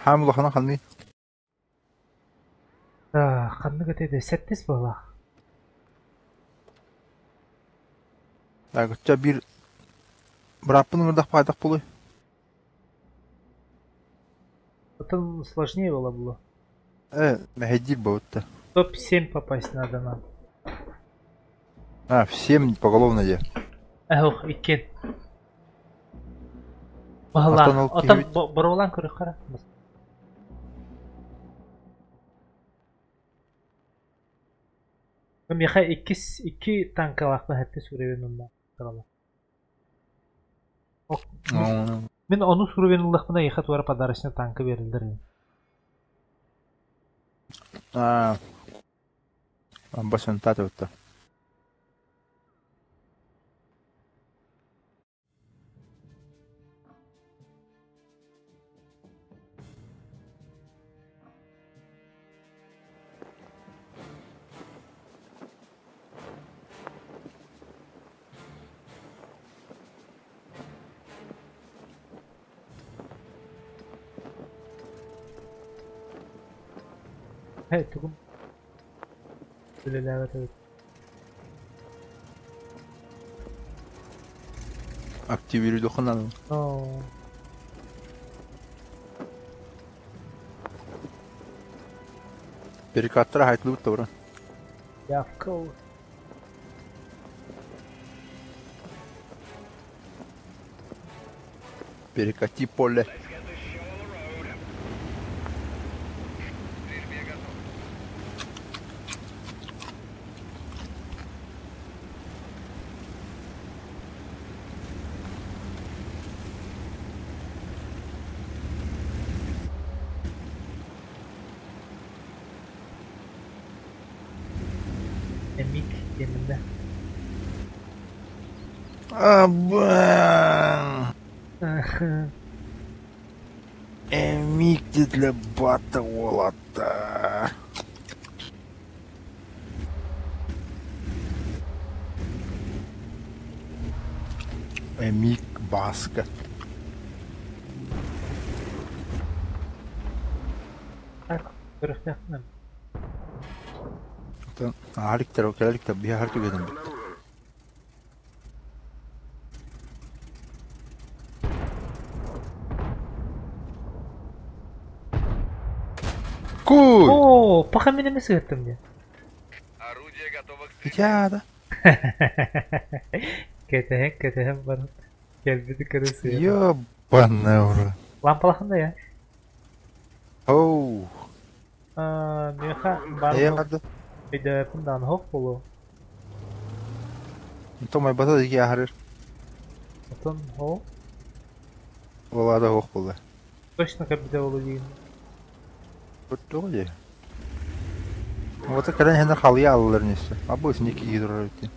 Хаам улахана ханный? Ханнык этэ сэттис буоллаах. Агычча биир бырааппын ыҥырдахпа хайдах буолуой? Потом сложнее было было. Мэһэйдиир буолбут. Топ-7 попасть надо нам. А, в 7 поголовно дии. Эх, икки. Баһылаах. Отон боруолаан көрүөххэ. Миэхэ иккис икки танкалаахпын хэттэ суруйан ылла. Мин ону суруйан ыллахпына эйиэхэ туора подарочный танка биэрэллэр ини. Аа, Амбасантаат эбит. Эй, тугум үлэлээбэт эбит. Активируйдуххуна. Оо. Перекаттара хайтылыбыт да баран. Явка. Перекати поле. Эмик диэминнэ. Абан! Эмик для бата уолаттар. Эмик Баска. Так, көрүөхтээхпин. Аариктар, кэлэликтэр биһи хар түгэнин бит. Куй! Оо, пока мин эмэ сыһыттым диэн. Орудие готово к стрельбе. Итяда. Кэтэһэн, кэтэһэн баран кэлбити көрө сыһыта. Ёбаный в рот. Лампалахан да я. Оу. Миэхэ баар Эйэ барды. өйдөөппүн даҕаны хоп буолуо. Онтон майбата да ики аһарыр. Отон хоо Олаада суох буолла. точно кэлбитэ буолуо диигин. Тоҕо дии. Вот кэлэн иһэннэр халыйа аалаллар иниссе. Абы сини киһи турар эбит.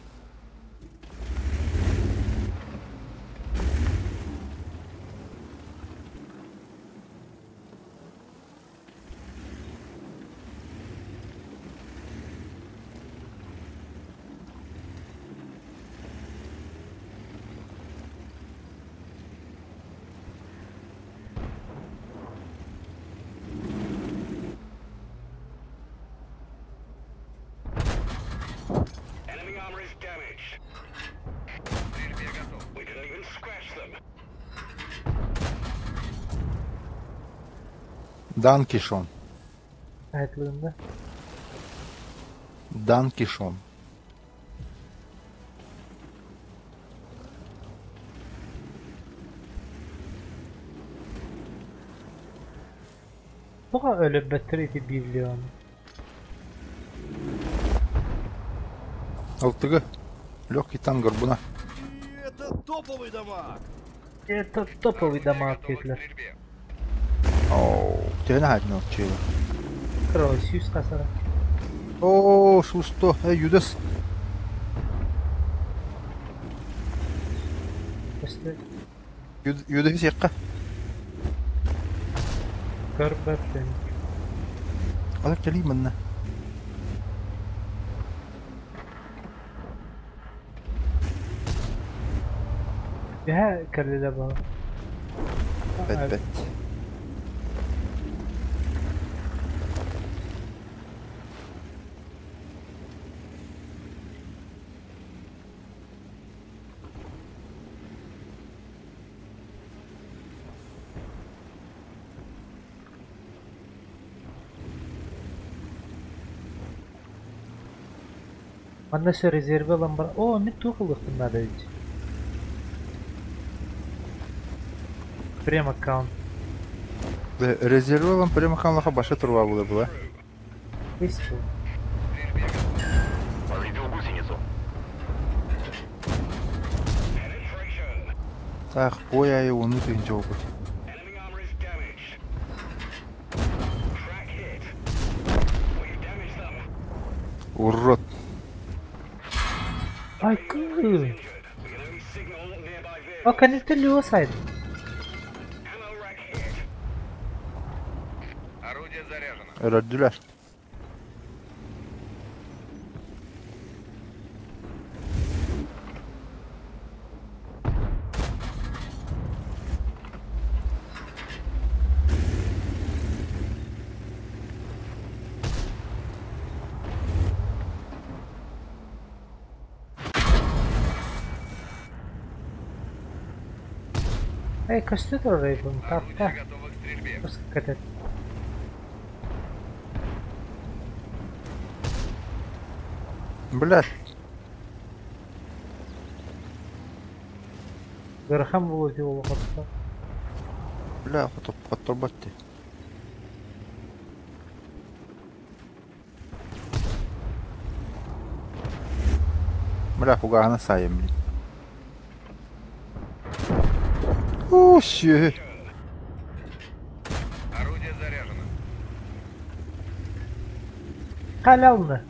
Enemy armor is damaged. Стрельбе готов. We didn't even scratch them. Данкишон. Айтлыында. Данкишон. Тоҕо өлөрбөттөр ити библиону? Алтыгы. Легкий танк горбуна. Это топовый дамаг! Это топовый Орудие дамаг готово к диэтилэр. стрельбе. Оу. Төһөнө хаайтын чыыла. Кыра сүүс хасара. Оо, сусто. Эй, Юдас. Өстө Юдаһы сиэххэ. көрбөппүн. Алар кэлии манна. Төһө кэллилэр буолла? Бэт бэт. Манна өссө резервэ ылан баран, оо, мин туох ылыахпын наада эбит? Прем аккаунт. Резервэ ылан прем аккаунтаха баша турба була була. Есть был. Повредил гусеницу. Так, бой айы оны тыгынча опыт. Урод. Ай, кыы. О, кэнниттэн Лео сайд. Орудие заряжено. Өрөрдүлэр. Эй, көстө турар эбин, Орудие тапта. готово к стрельбе. Кэтэ. Блядь. Ыарахан буолуо дии олохотто. Бля, хотторбат дии. Бля, фугаһына саайым, блин. О, сүөһү. Орудие заряжено. Халялны.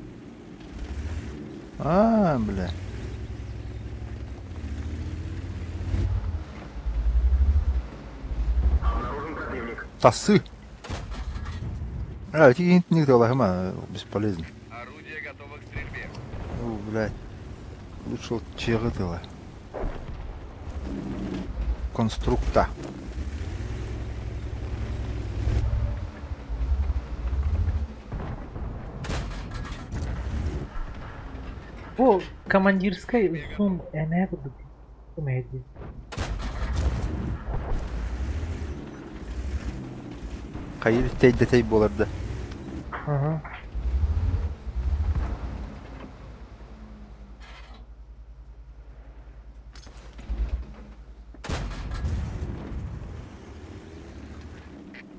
А, бля. Тасы. А, эти не тылаһыма, бесполезно. Орудие готово к стрельбе. О, блядь. Лучше чего тыла. Конструкта. Бу командирскай зум эмээ курдук. Кымэйди. Хайыр тейдетей буолар да. Ага.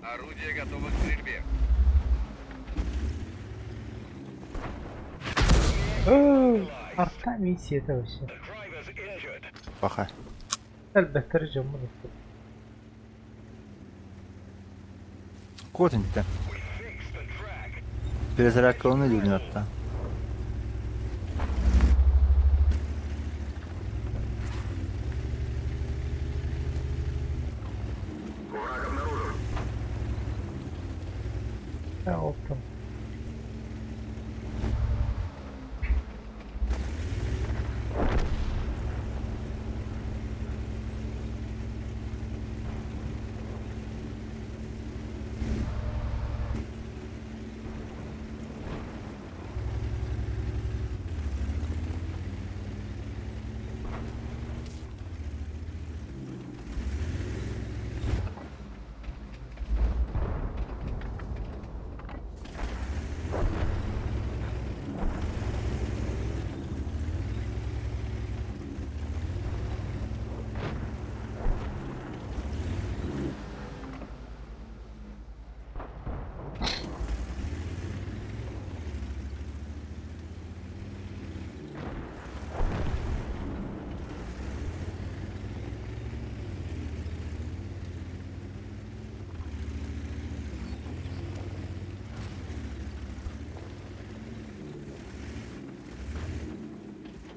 Орудие готово к стрельбе. Арта миссия это вообще. Паха. Элбэхтэр дьоммун ыппыт. Кот интэ. Перезарядкаланы илдьин Оптом.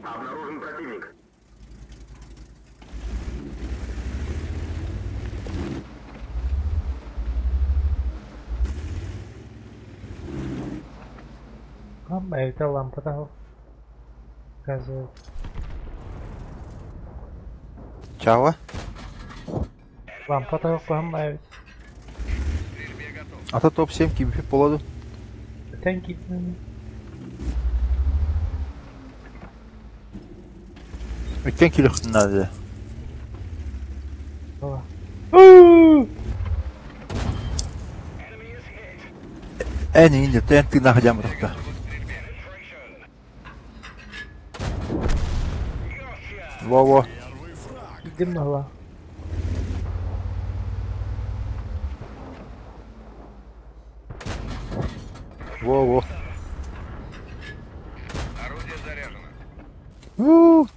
Обнаружен противник. Лампа, это лампа того. Показывает. Чао. Лампа того, лампа. Стрельбе готов. А то топ-7 кибифи поладу. Thank you. Үттен килихтин надо. Эн инде тэн тыынах дьамырта. Готово к стрельбе. Во-во. Первый фраг. Дим могла. Во-во. Орудие заряжено. У.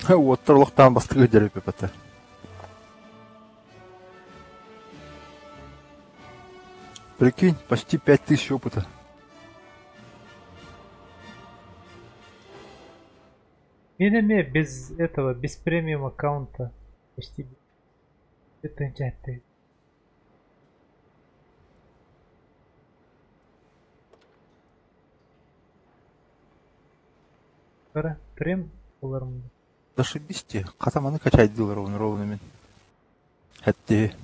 Уоттар бастыгы дәреп пәтә. Прикинь, почти 5000 опыта. Менеме без этого, без премиум аккаунта. Почти. Это ты. Бара, прем олармын. Зашибись те. Катаманы качайдылар ровно ровно мен. Хәтте.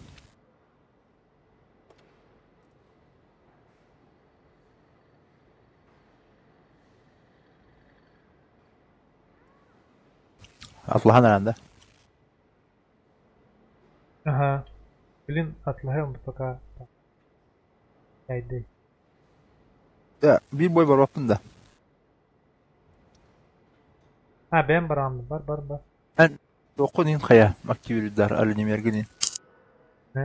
Атлахан аранда. Ага. Блин, отлагаем пока. Айды. Да, bir бой бар баппын да. А, бәм барамын. Бар, бар, бар. Оқын хая активирдар али немергенин. Ә,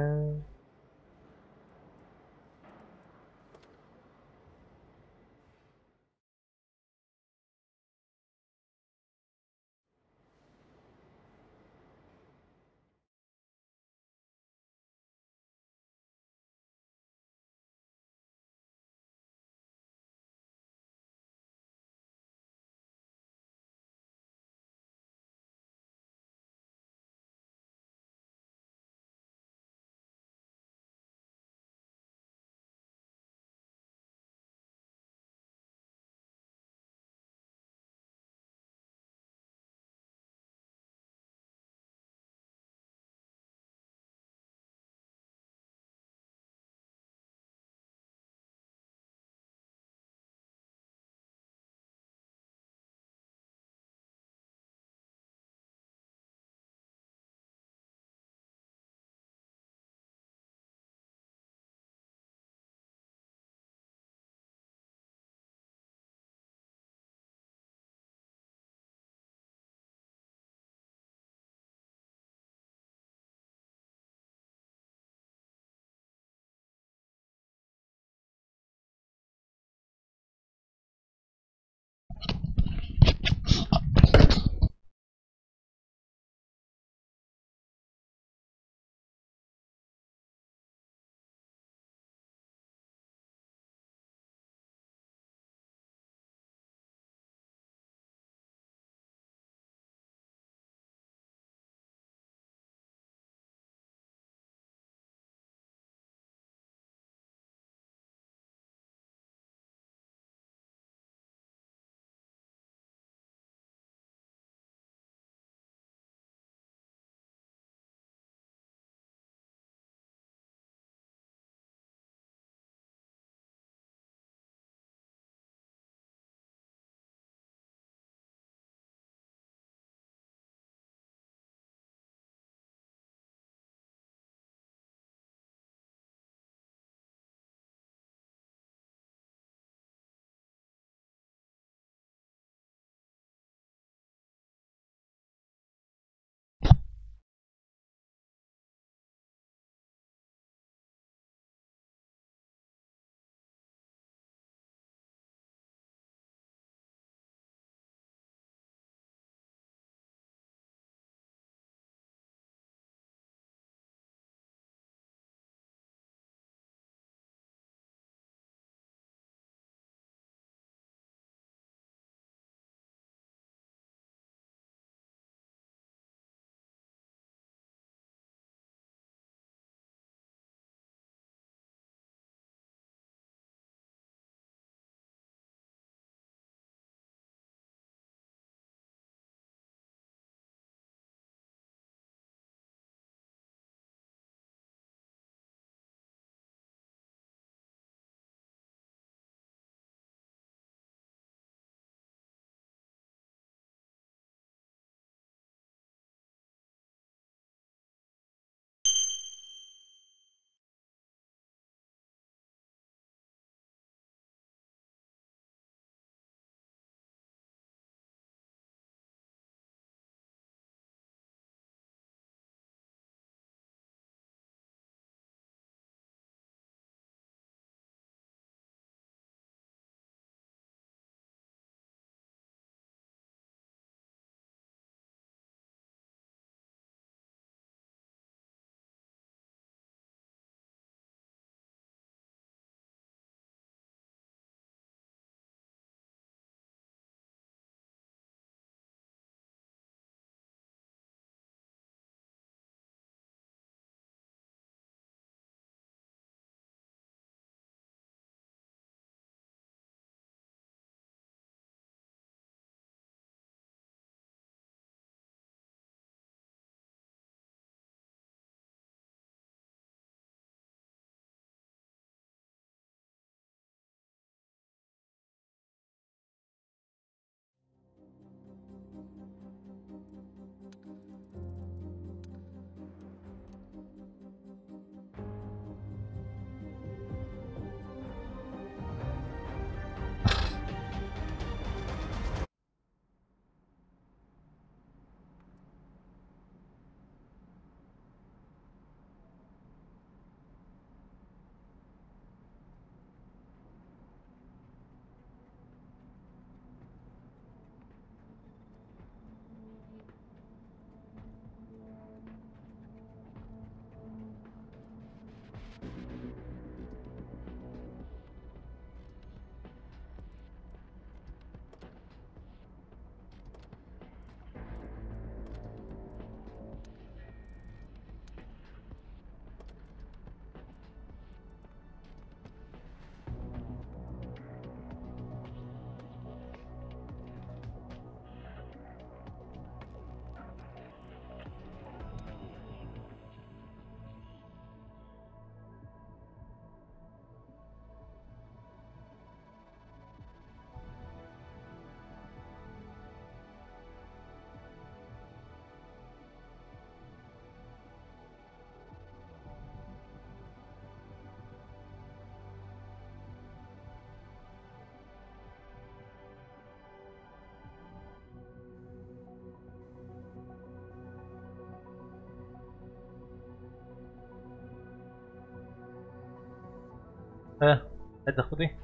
Хайдахпытый?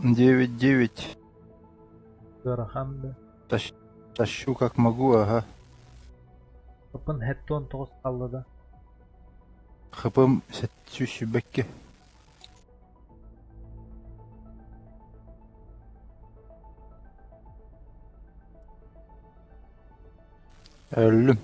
9-9. Ыарахан да. Тащу как могу, ага. Хапын 79 хаалла да. ХПм 722. Өллүм.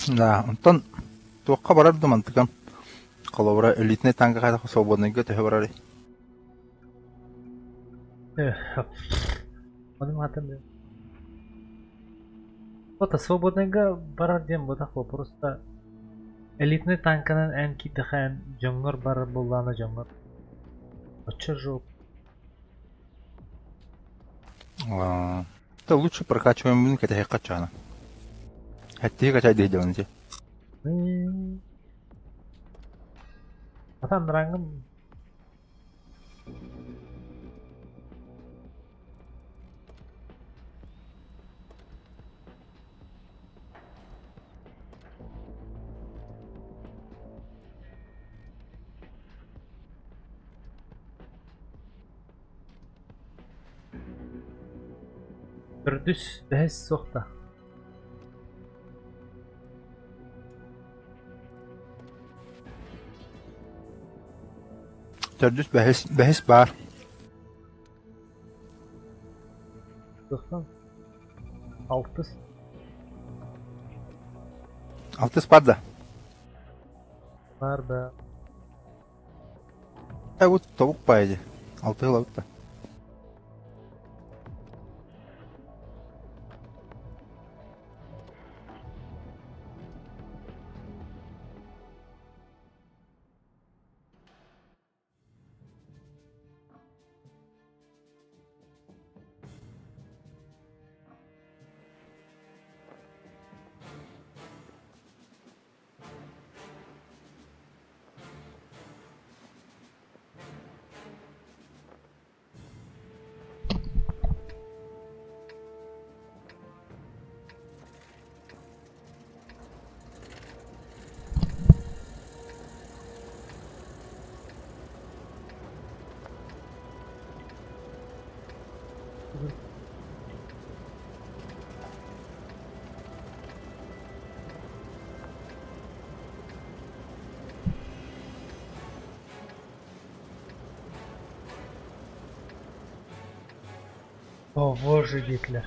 Да, онтон туохха барар да мантыкам. Холобура, элитнэй танка хайдах свободныйга төһө барарый? Ону маатын Вот свободныйга барар диэн бытах просто элитный танканан эн киирдэххэ эн дьоҥҥор барар буоллаҕына дьоҥҥор оччо жоп. Это лучше прокачиваем кэтэһиэххэ чаана. Хэттиһи качай диэдьэбин ити. Атан рангым Төрдүс, бэһис суох да. Төрдүс, бэһис, бэһис баар. Суохтан. Алтыс. Алтыс бар да? Бар да. Вот тобук баайы. Алтыһы ылабыт да. О, боже, Гитлер.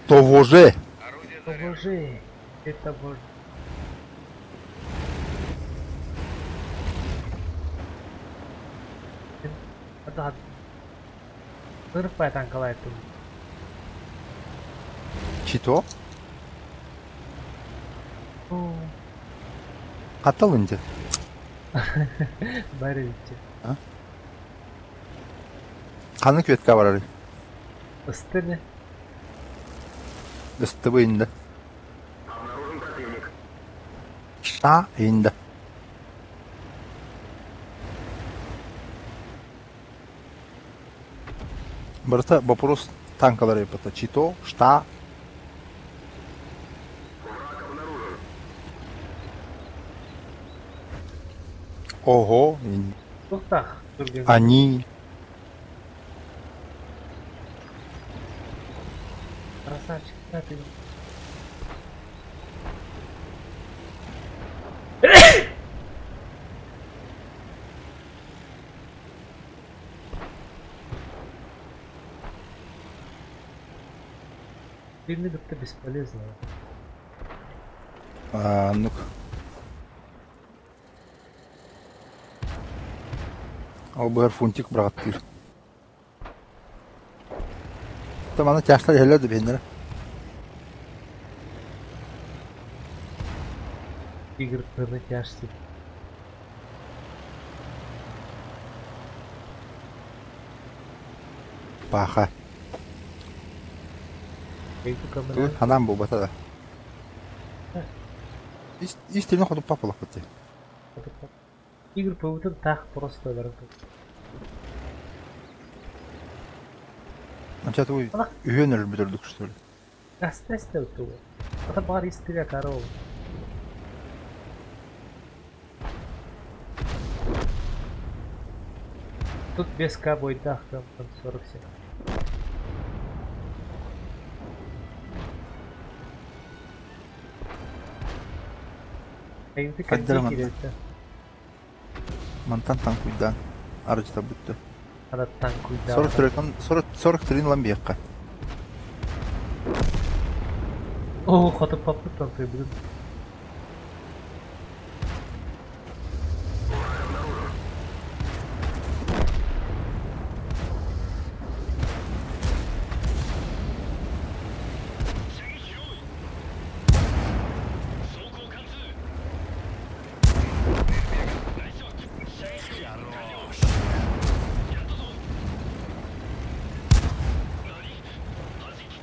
Того же! О, боже, это боже. Ырпай танкалайтым. Чито? Хаттал инде. Бары иччи. Ханны күөткэ барарый? Ыстыны. Ыстыбы инде. Та инде. Барыта вопрос танкалар эпата. Чито, шта. Ого. Туохтаах түргэн. Они. Красавчик, да ты. Фильмы как-то бесполезно. А, ну-ка. Ол быһар фунтик быраҕаттыыр. Маны тяжтар иһэллэр да биһиннэрэ. Игр тяжти. Паха. Тугун ханаан буолбата да. Ис, ис тилин хоту папалахпыт. Игорь пыбытын таах просто баран. Анча тугуй үһүөн өлбүт ордук что ли? Астеста тугу. Ата бар истигэ карол. Тут без К бойдах там 47. Айыты Хаддара кэнди манна. киирэтэ. Мантан танкуйдаан. Арыжыта бүттү. Ана танкуйдаан. 43 40 43 ылан биэххэ. Оо, хоту паппыт танкуйбутун.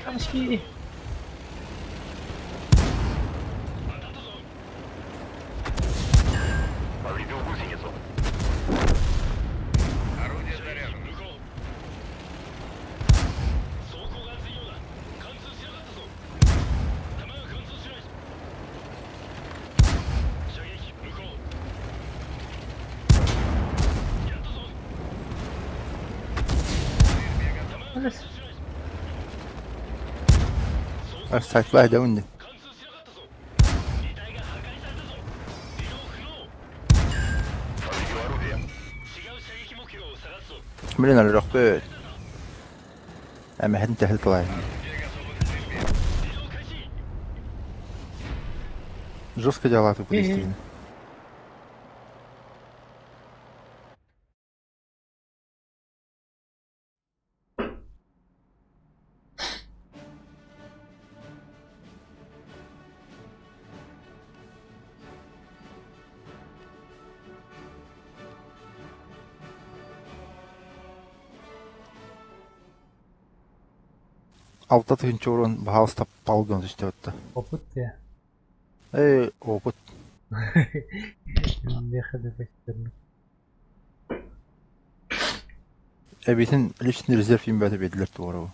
Камшки. Повредил гусеницу. Орудие заряжено. Сайтлай да үнди. Повредил орудие. Блин, өлөрөхпүт. Эмэһин тэһил тылай. Жестко дела тут действительно. Алта тыһынча урон баһаалыста палган түстэ. Опыт я. Эй, опыт. Меха да. Эбитин личный резерв имбәте бедлер туору.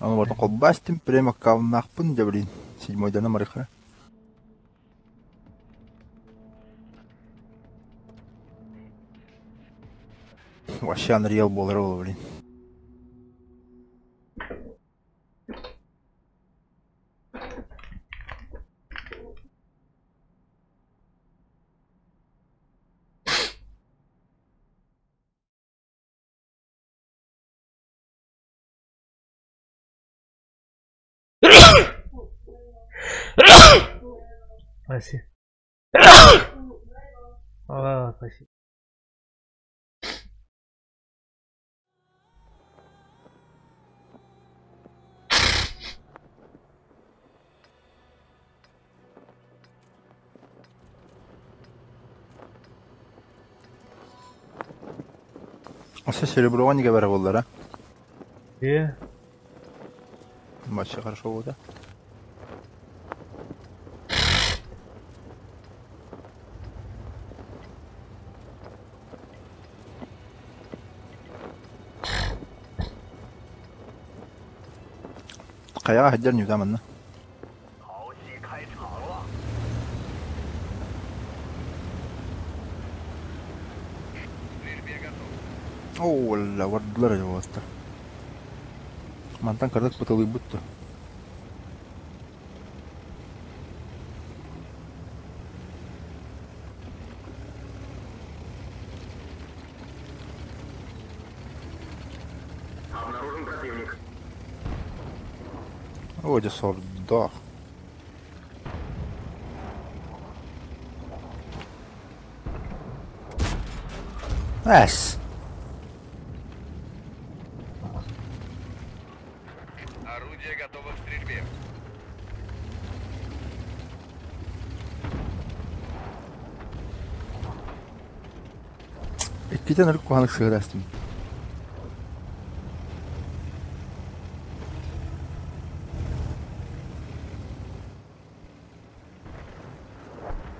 Аны бартын колбастым, прямо кавнахпын да блин. Седьмой дана марихара. Вообще Unreal болар ол, блин. Спасибо. А, спасибо. Asa серебро не говоря боллар, а? Е, Вообще хорошо было, да? Каяга хәджәр не заманна. Стрельбе готов. О, ла вардылар жабастар. Мантан кардак пытылый бутты. Обнаружен противник. О, дя сордах. Эс. Орудие готово к стрельбе. Иккитен өлүк куханык сыгырастым.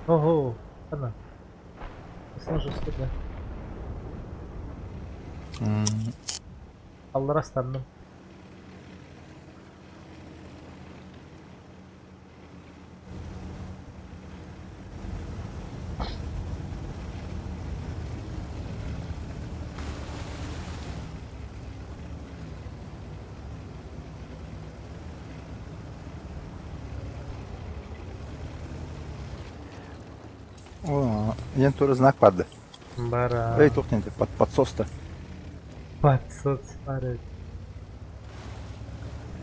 Ого, ана. Жестко, да. Аллара станным. О, я тоже знак падает. Бара. Эй, тухнет, под подсос-то. Подсос падает.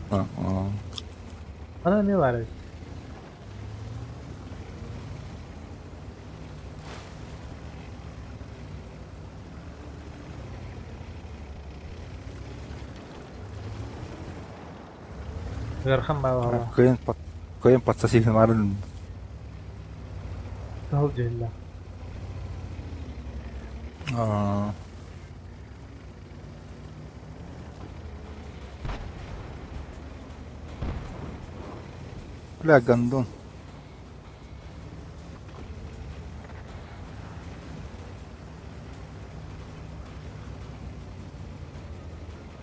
Она не варит. Верхом бала. Кыйын подсосихин марын. Алжilla. Бля, гондон.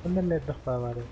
Враг обнаружен.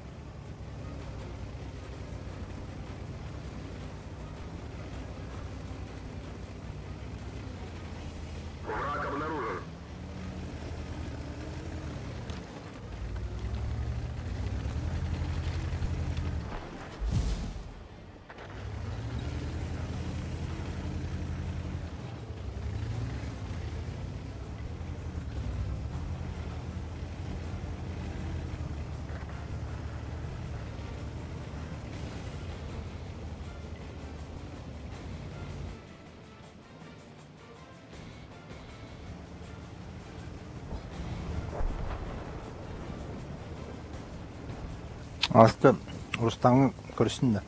Аста Рустамы көрсін да.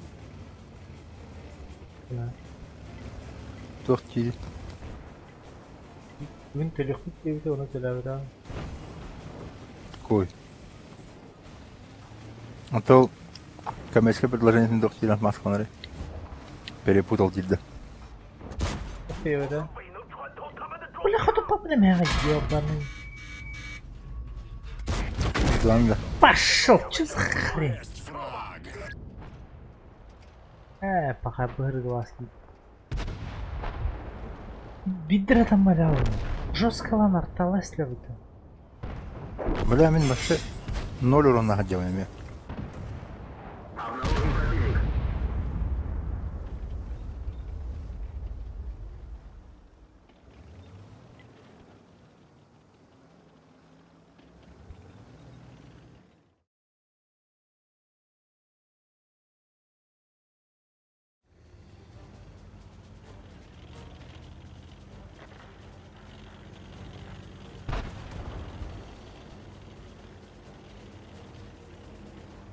Туох тири. Бүгін төлөкпүт диэбитэ, оны төлөөбүтэ. Кой. А то коммерческое предложение туох тири маскалары. Перепутал дилді. Диэбитэ. Бля, хоту папа не ёбаный. Главное. Пошел, чё за хрень? Пока быр глазки. Бидра там малял. Жестко лан арталась ли вы-то? Бля, мин вообще ноль урона делаем. Обнаружен противник.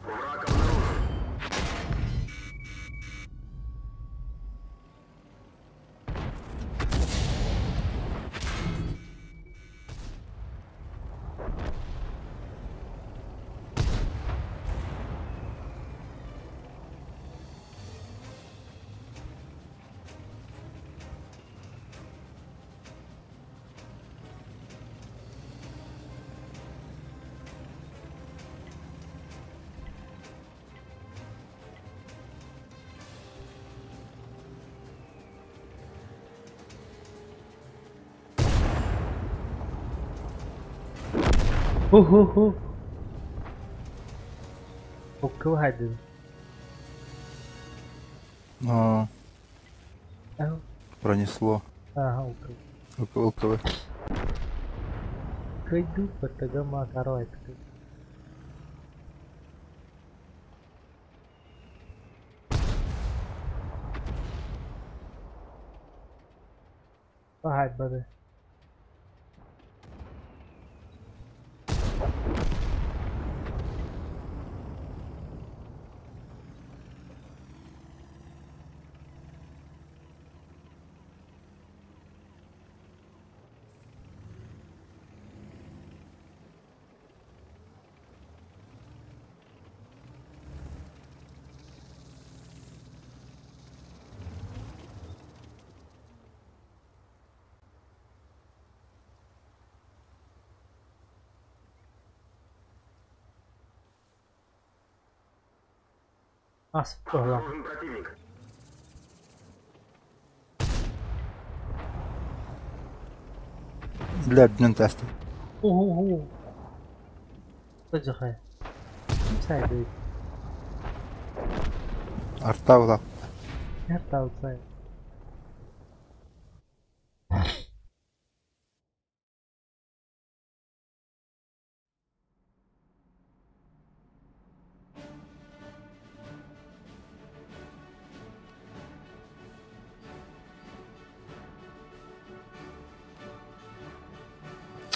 Враг обнаружен. Ху-ху-ху. Уккыл хайдын. А, пронесло. Ага, уккыл. УКВ. Кыйду патагама карой. Хайд бады. Ас быһылаах. Обнаружен противник. Бля, үрдүнэн таастым. Уһу-уһу. Дьахай. Сайдый. Арта улап. Эрта outside.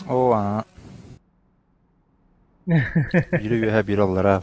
О, а. Бири үөһэ, бири аллара.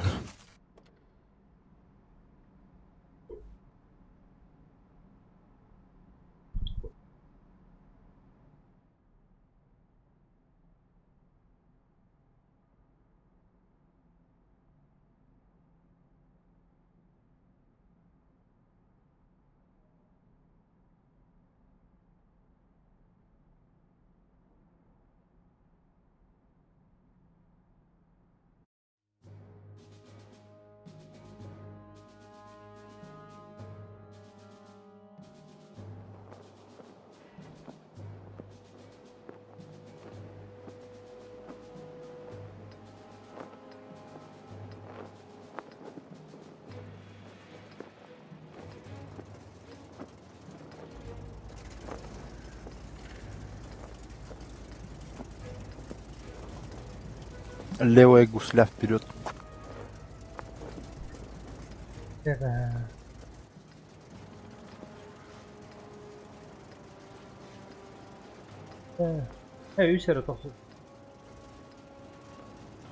Левая гусля вперед. Это... Үс эрэ тохсун.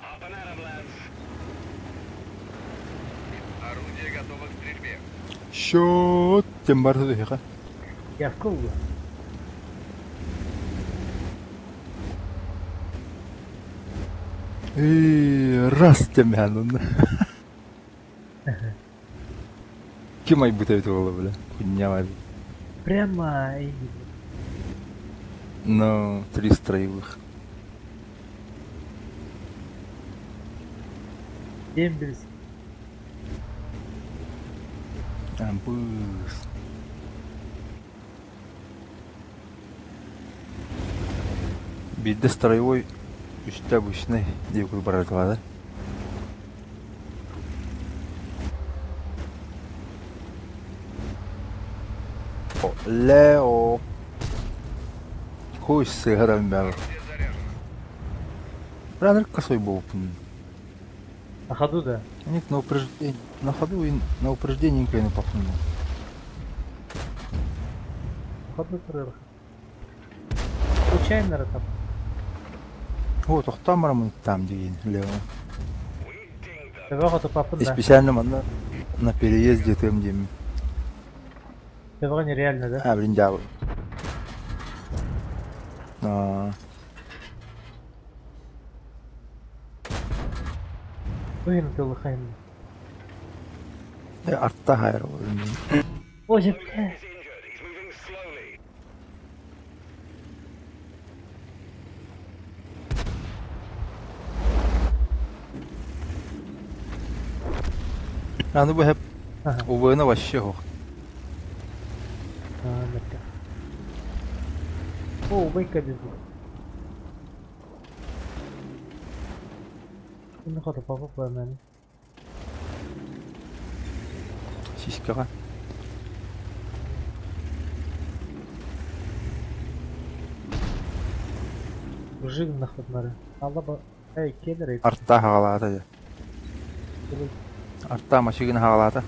Up and at 'em, lads. Орудие готово к стрельбе. Счет! Тем бар тыха. Явка ула. И раз тем ханун. Ким айбыта это было, бля? Хуйня мать. Прямо и... Ну, три строевых. Дембельс. Амбыс. Биирдэ строевой, үстэ обычный диэки барар да? Лео. Хуй сыграм бär. Орудие заряжено. Бранер косой был. На ходу, да? У них на упреждение, на ходу и на упреждение никогда не пахнуло. На ходу турыр. Случайно там. О, тохтам там деген Лео. We dinged them. Төбөҕө тупаппын И да. специально на переезде там где. Төбөҕө нереально, да? А, блин, дьявол. А, Уйын тылыхайын. Арта хайр. Боже, Is бля. injured. He's moving slowly. А ну бы Ага. УВН вообще хох. А, метка. О, убайка бегу. Ну, ходу папа мен. Сиськаға. Жигн нахуй нары. Алла ба... Эй, келер, Арта хагалаата. Арта машигин хагалаата.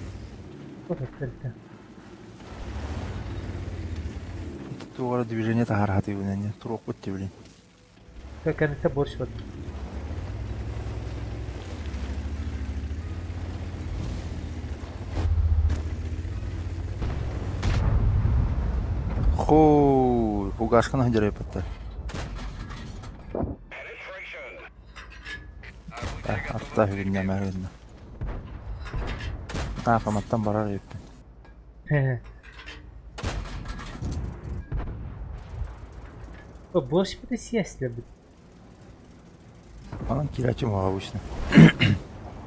Тугара движение тахархаты юнене. Турук бутти блин. Как это борщ вот. Хо, хугашкана хадирай патта. Penetration. Орудие готово Арта к хүгүнне стрельбе. мәргүнне. Тафаматтан барар еппин. О, борщ это съесть любит. Анан кирачым обычно.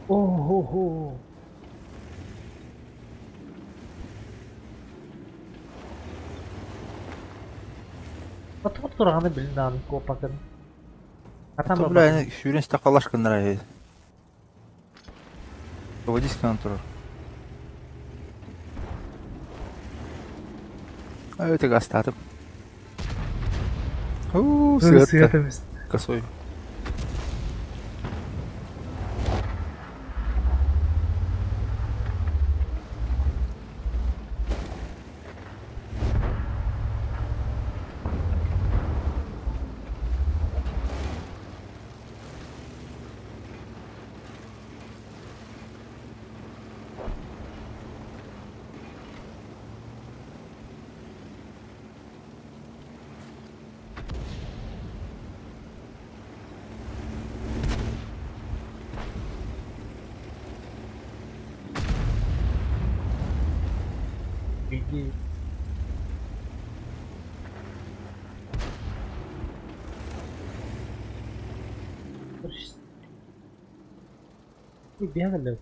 Ого-го. Отут тураҕаны билин даҕаны куоппаккын. Хатан То, бля, барбатын. сүүрэн истэххэ гыннара эһи. Доводись гынан турар. Өтө гастаатым. Уу, сыатта. Сыата эмис. Косой. Иди. Бегали.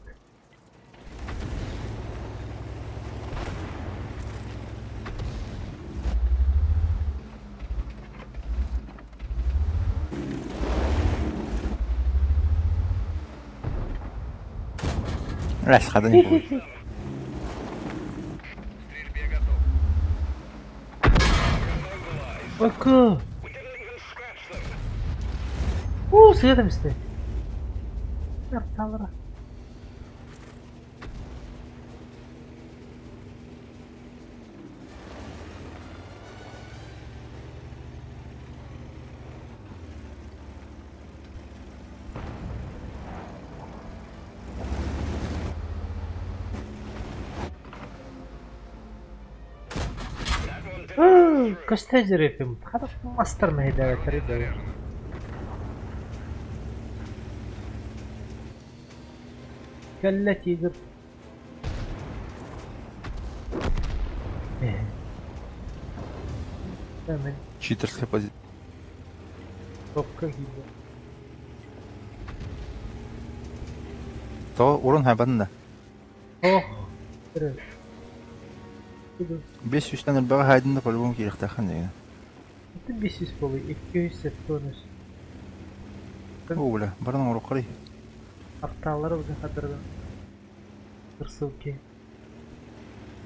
Раз, хода не будет. К стрельбе готов. Оку. We didn't even scratch them. Уу, сыата эмистэ. Арталара. That one didn't. Көстө репим. Хата мастер мэйдэ Орудие тери. заряжено. Кэллэ тигр. Мен Читерская позиция. топка киирдэ. То урон хайбатын да. Ох. Тери. Тигр. 5 үстен өлбөҕө хайдын да по-любому киирихтээххин деген. Это 500 болы, 270. Оо, бля, баран оҥороххорый. Арталары бүгін қадырды. Кырсылки.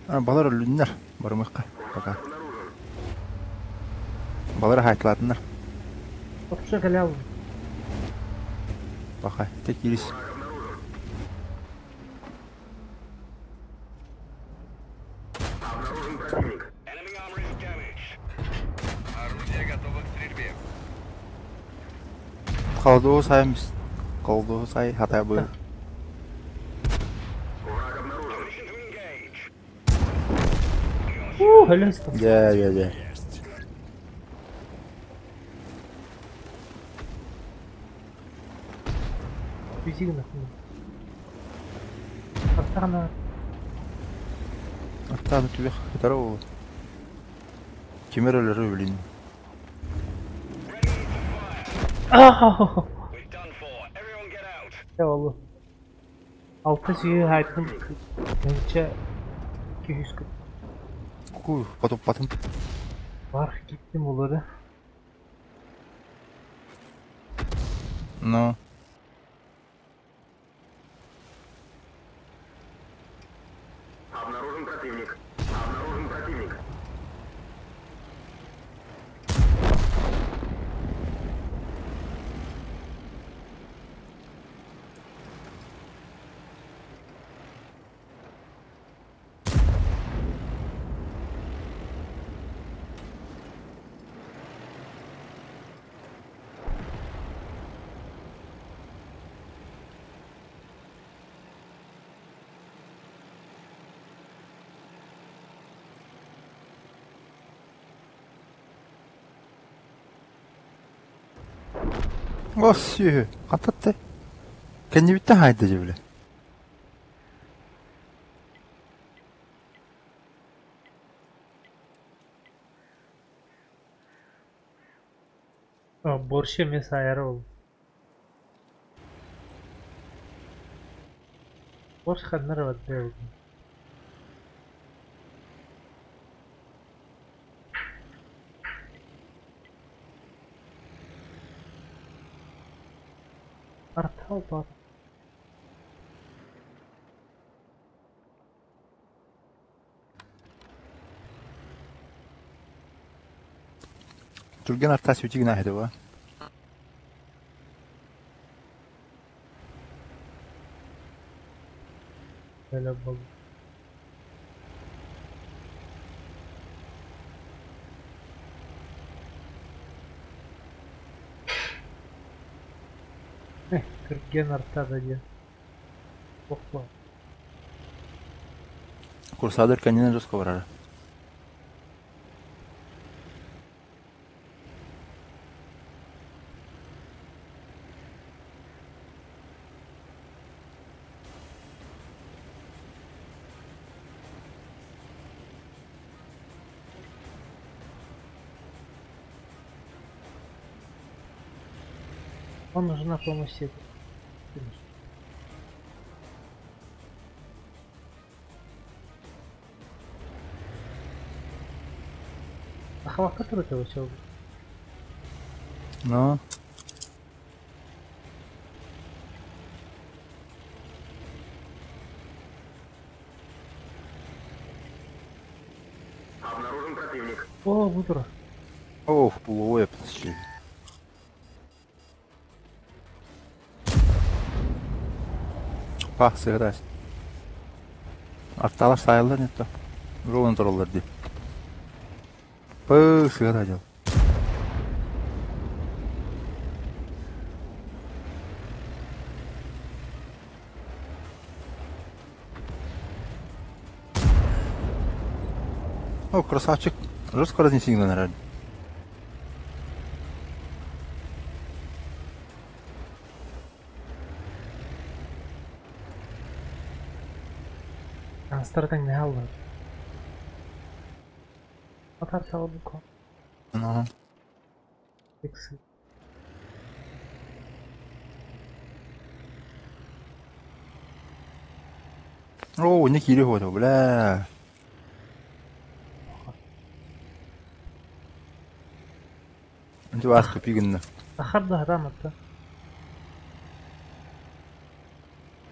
А, балар өллүннэр. Барымыкка. Пока. Балар хайтлаатыннар. Топша кәлі алым. Пока. Тек кирис. Enemy armor is damaged. Орудие готово к стрельбе. Қалдуы сайым Қалдуы сай хатай бу. Permission to engage. Уу, өлі ұстым. Дьэ, дьэ, дьэ. Есть. Физигін ақын. Артағына Аттааны түбэх хытара ол. Кимер өлөрү билин. Ready to fire. Ах! We're done for. Everyone get out. Олу. Алты сүйі айттым. Önce 240 Ку, потоп потом. бар gittim olur. Ну. Обнаружен противник. Обнаружен противник. Ос сүйү. Хататты. Кенни битте хайда же биле. Борща mes ayarı oldu. Борщ ханнар вадды oldu. Артал Түргэн артаа сүтүгүн аһыты ба. Böyle buldum. Түргэн арта да диэн. Бохло. Курсадыр кэннинэн жестко барара. Он нужна помощь это. Ахвакка турата вышел. Ну, Обнаружен противник. О, бутура. ох, полуоя подошли. Пах, сыграть. Арталар сайылар не то. Ролан тураллар дии. Пы, сыграть дел. О, красавчик. Жестко разнеси наверное. Астартан не алды. Атар салып ко. Ну, Икс. О, не кири ходу, бля. Инти вас тупи гынна. Ахар да храматта.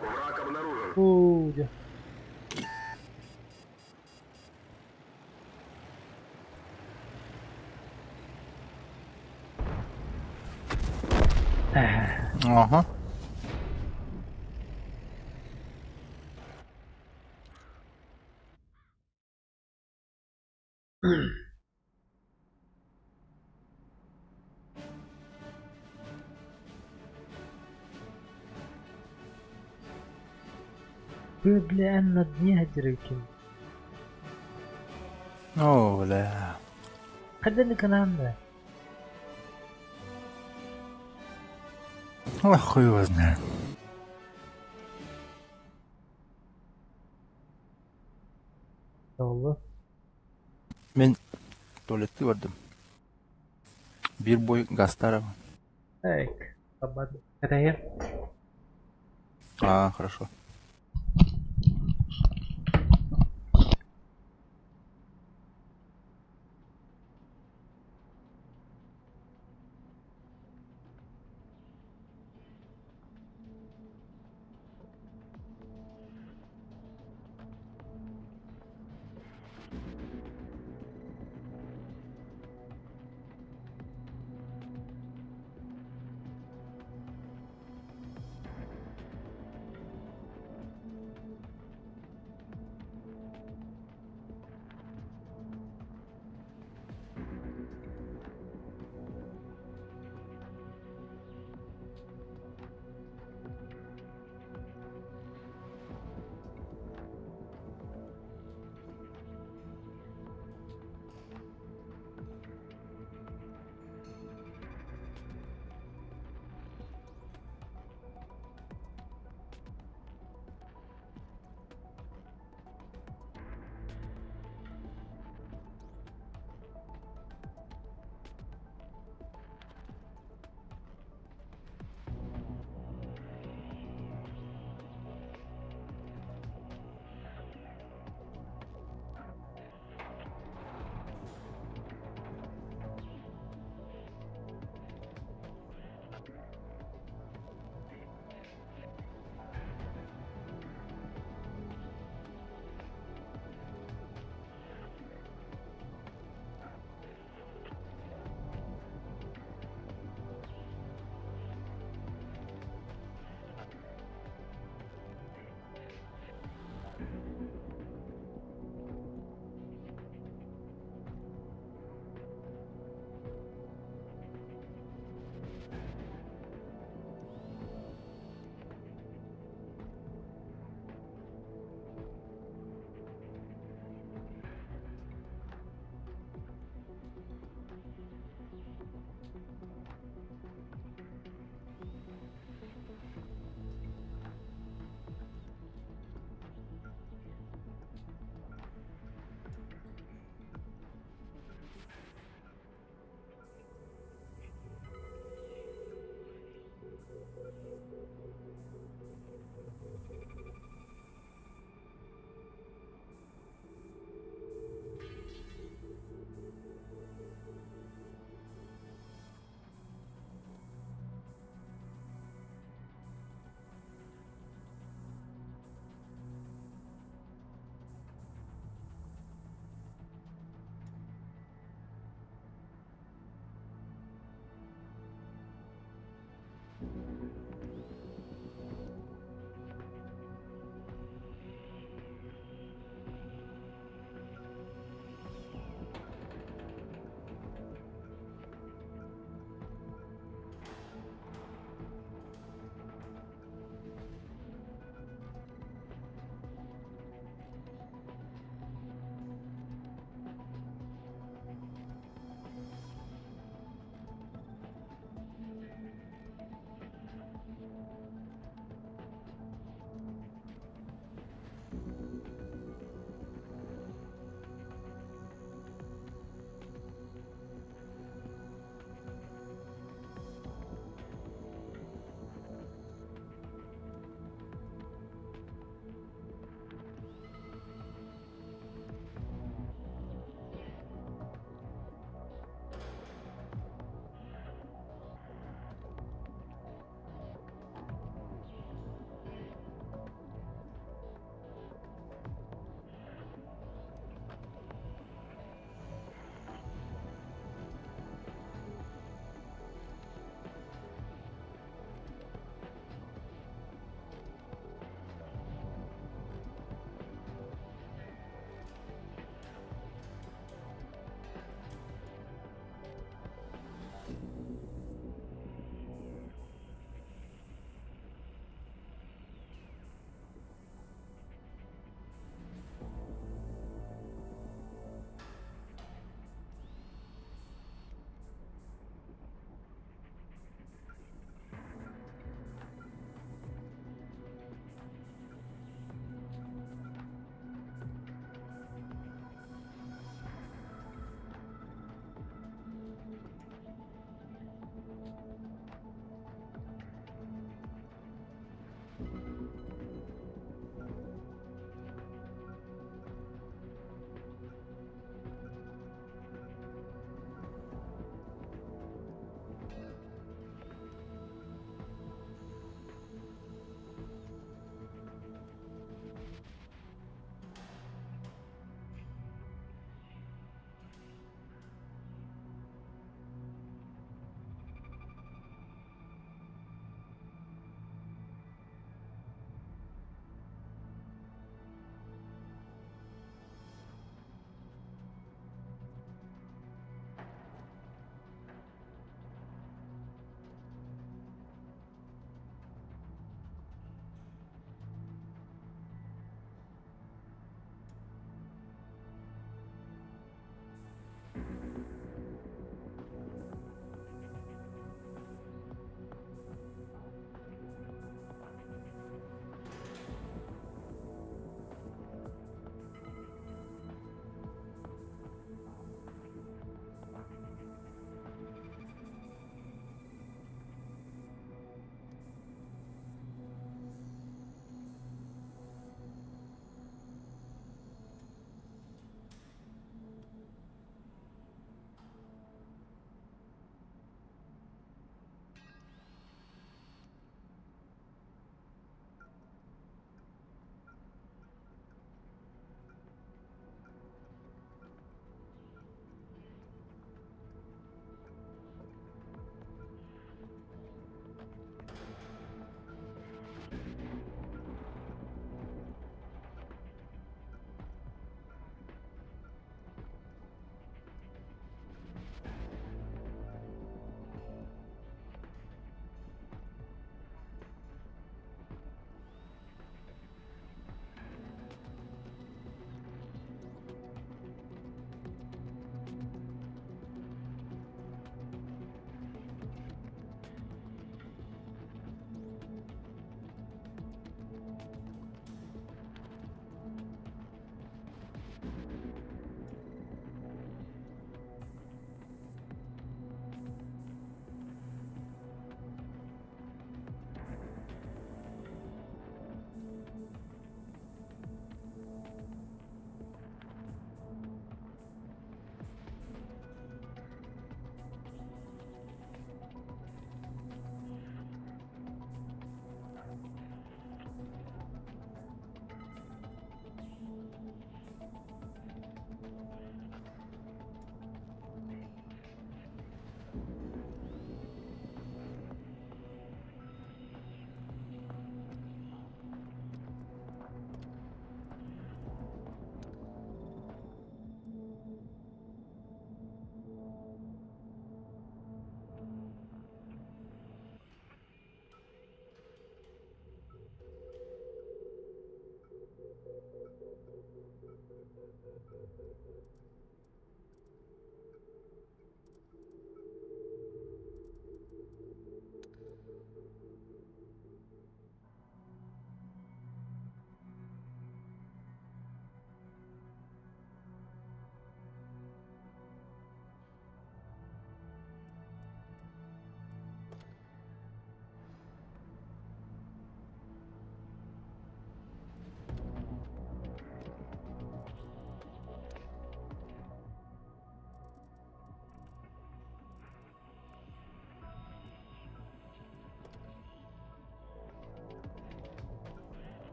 Враг обнаружен. Уу, дьэ. Ага. Вы, бля, на дне дырки. О, бля. Хаданы кананда. Ой, хуй его знает. Oldu. Мен туалетти бардым. Бир бой гастара. Так, Абад. Это я. А, хорошо.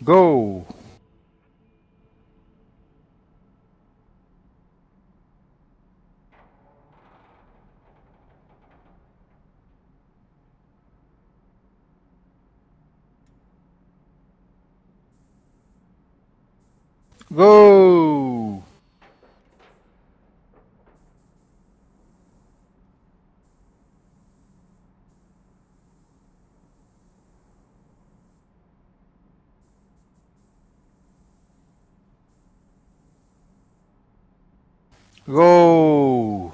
Go! Go! Go!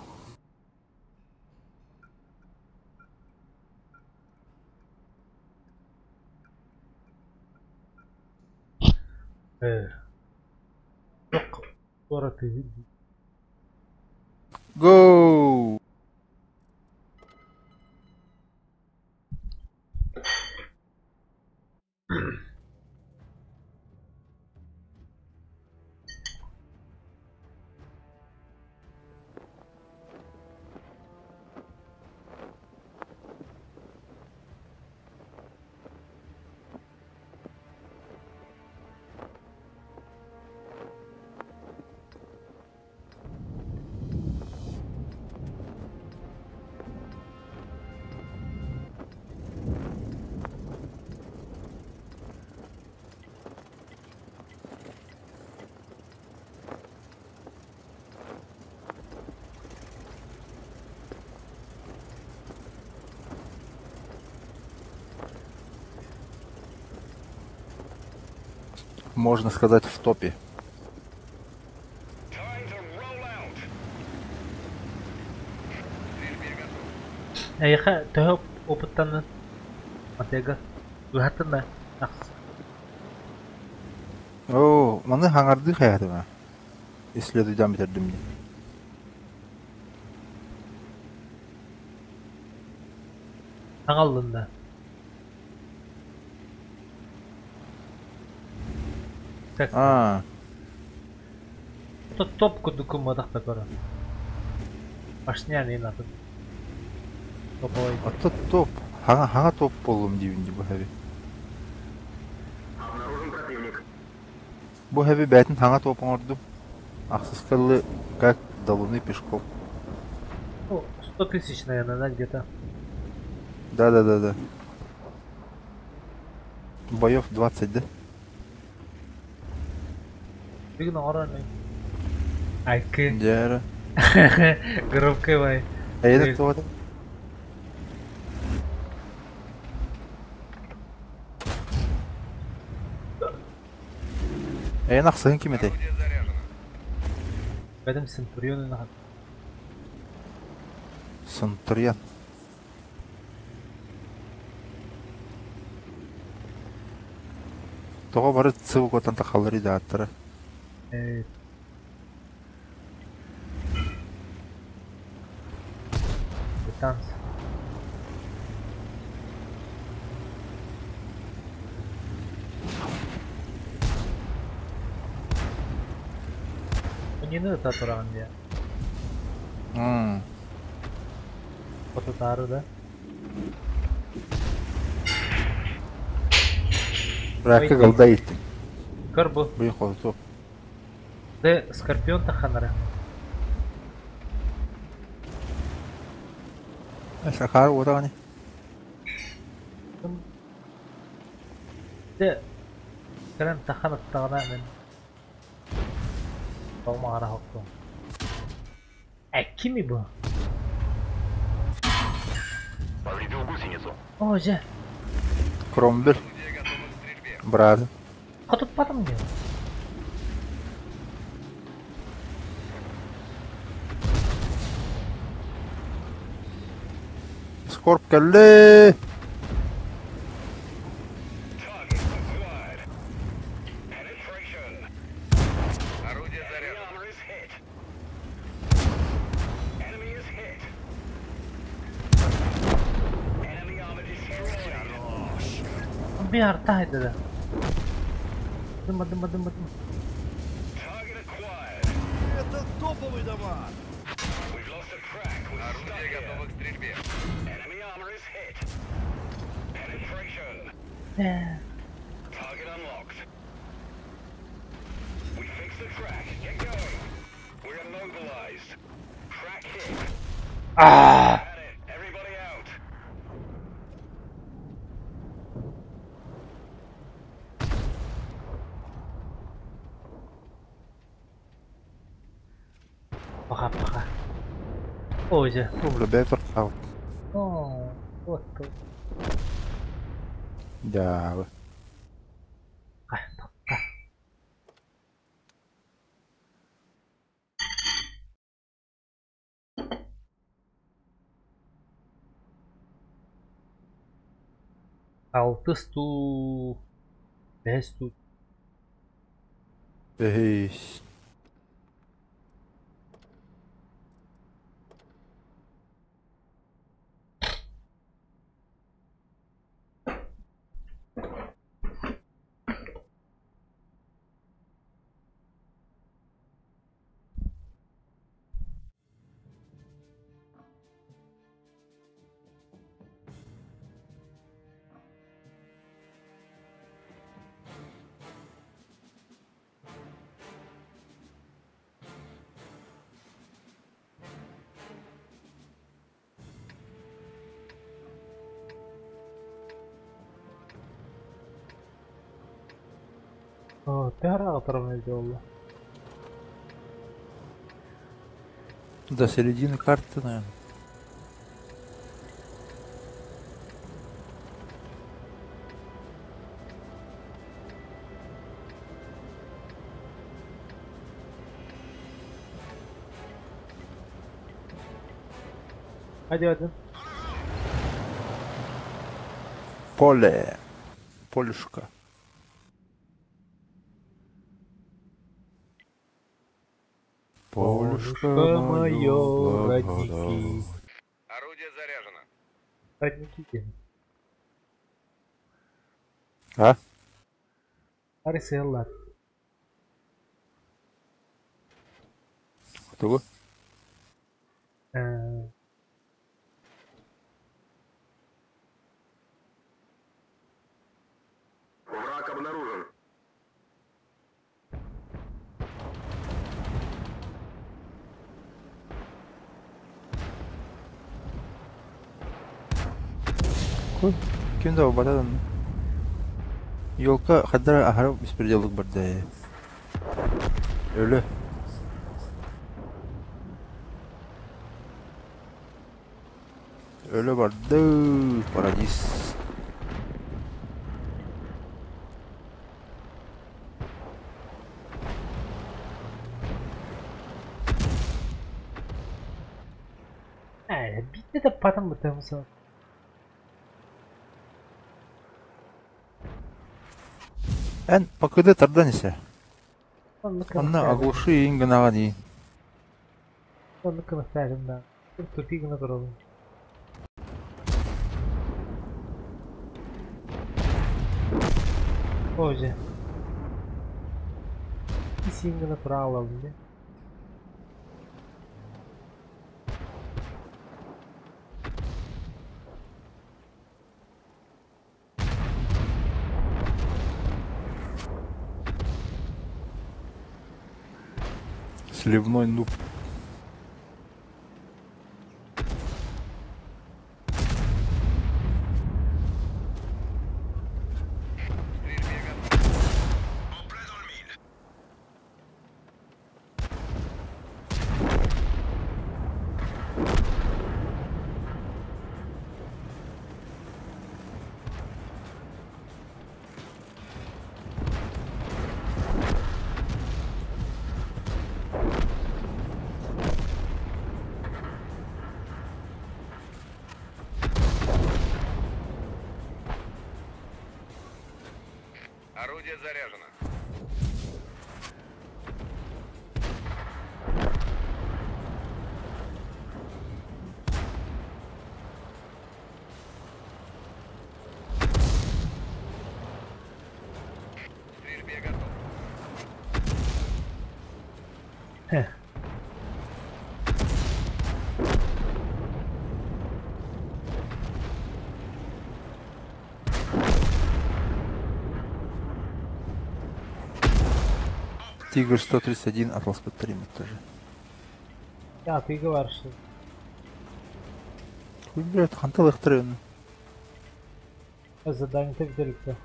Go! Можно сказать, в топе. Эйиэхэ төһө опыттаннын? Матыга ыһаттын да ахс. Оо, маны хаҥардыы хайаатым ээ. Исследуйдаан бүтэрдим дии. Саҥа ыллын да? Так. Аа, Топ курдук гымматах да көрө. Башня атын. Топовой. Оттон топ. Хаҥа, хаҥа топ буоллум диибин дии бу хэви. Бу хэви бэйэтин хаҥа топ оҥордум. Ахсыска дылы как до луны пешком. Ну, 100 тысяч, наверное, да, где-то. Да-да-да-да. Боев 20, да? Бүгүн оҥорон Айкы. Дьэ. Громкой бай. Эйэ туох Эйэн ахсыһын ким этэй? Орудие заряжено. Бэдим Центурион. Центурион. Тоҕо бары ЦВК-тан тахаллар идааттара? Британцы. Кинини ыта тураҕын дии. Хотутаары да. Ракка голда иттин. Көр бу. Бу хоту. Де Скорпион таханара. Сахар уотаҕани. Де кэлэн тахан ыттаҕына мин тоҕо хоттум. Э, кими бу? Повредил гусеницу. О, дьэ. Кромвель. Орудие готово к стрельбе. Брат. Хотуппатым дии. Скорб кэллэ. Target acquired. Penetration. Орудие Enemy заряжено. armor is hit. Enemy is hit. Enemy armor destroyed. Биар таайда да. Дыма, дыма, дыма, дыма. Target acquired. Это топовый дамаг! We've lost a track. We're stuck Орудие here. готово к стрельбе. Enemy armor is hit. Penetration. Ээ. Target unlocked. the track. Get going. We're immobilized. Track hit. Аа! Had it. Everybody out. Пока, пока. О, дьэ. О, бля, бэйбэр хаал. Оо, вот тут. Дьаабы. Пока. Алтыс туу, бэс туу. Бэһис. Оо, төһө аҕытарым буолла? До середины карты, наверное. Hadi hadi. Поле. Полюшка. Полюшка Полюшко моё, моё, благодать. родники. Орудие заряжено. Родники диэн. А? Арай сыаллар. Тугу? Э, Враг обнаружен. Кой? Ким да батадан? Ёлка хаддара ахара беспределлык барда. Өлө. Өлө барды. Парадис. Ээ, биирдэ да патан бытыамсың. Эн пакыды тардан исе. Оннук Онно кымахтаатым. оглуши иин гынаҕын иин. Оннук кымахтаатым да. Тупи гына турабын. Оо дьэ. Исиин гына тура аалабын дии. Сливной нуб. К стрельбе готов. Орудие заряжено. К стрельбе готов. Хeh. Тигр 131 атласпыттар имит тоже. Атыыга баршы. Хуй, блядь, хантал их трен. Задание бүтэликте.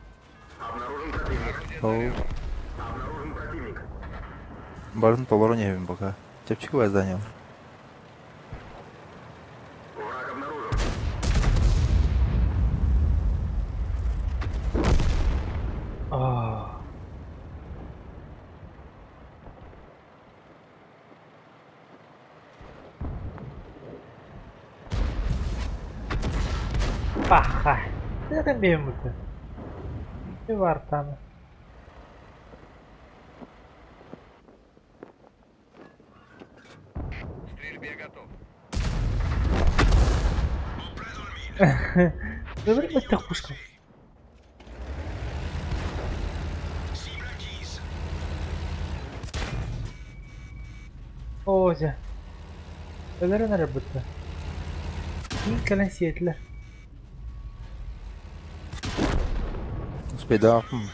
Ол. Барын толору не пока. Чепчиковое здание. Аа. Паха. Это бемута. И вартана. К стрельбе готов. Добре, баттах пушка. Оо, дьэ. Өлөрөн эрэ бытта. Киин кэлэн сиэтилэр. Успейдаахпын.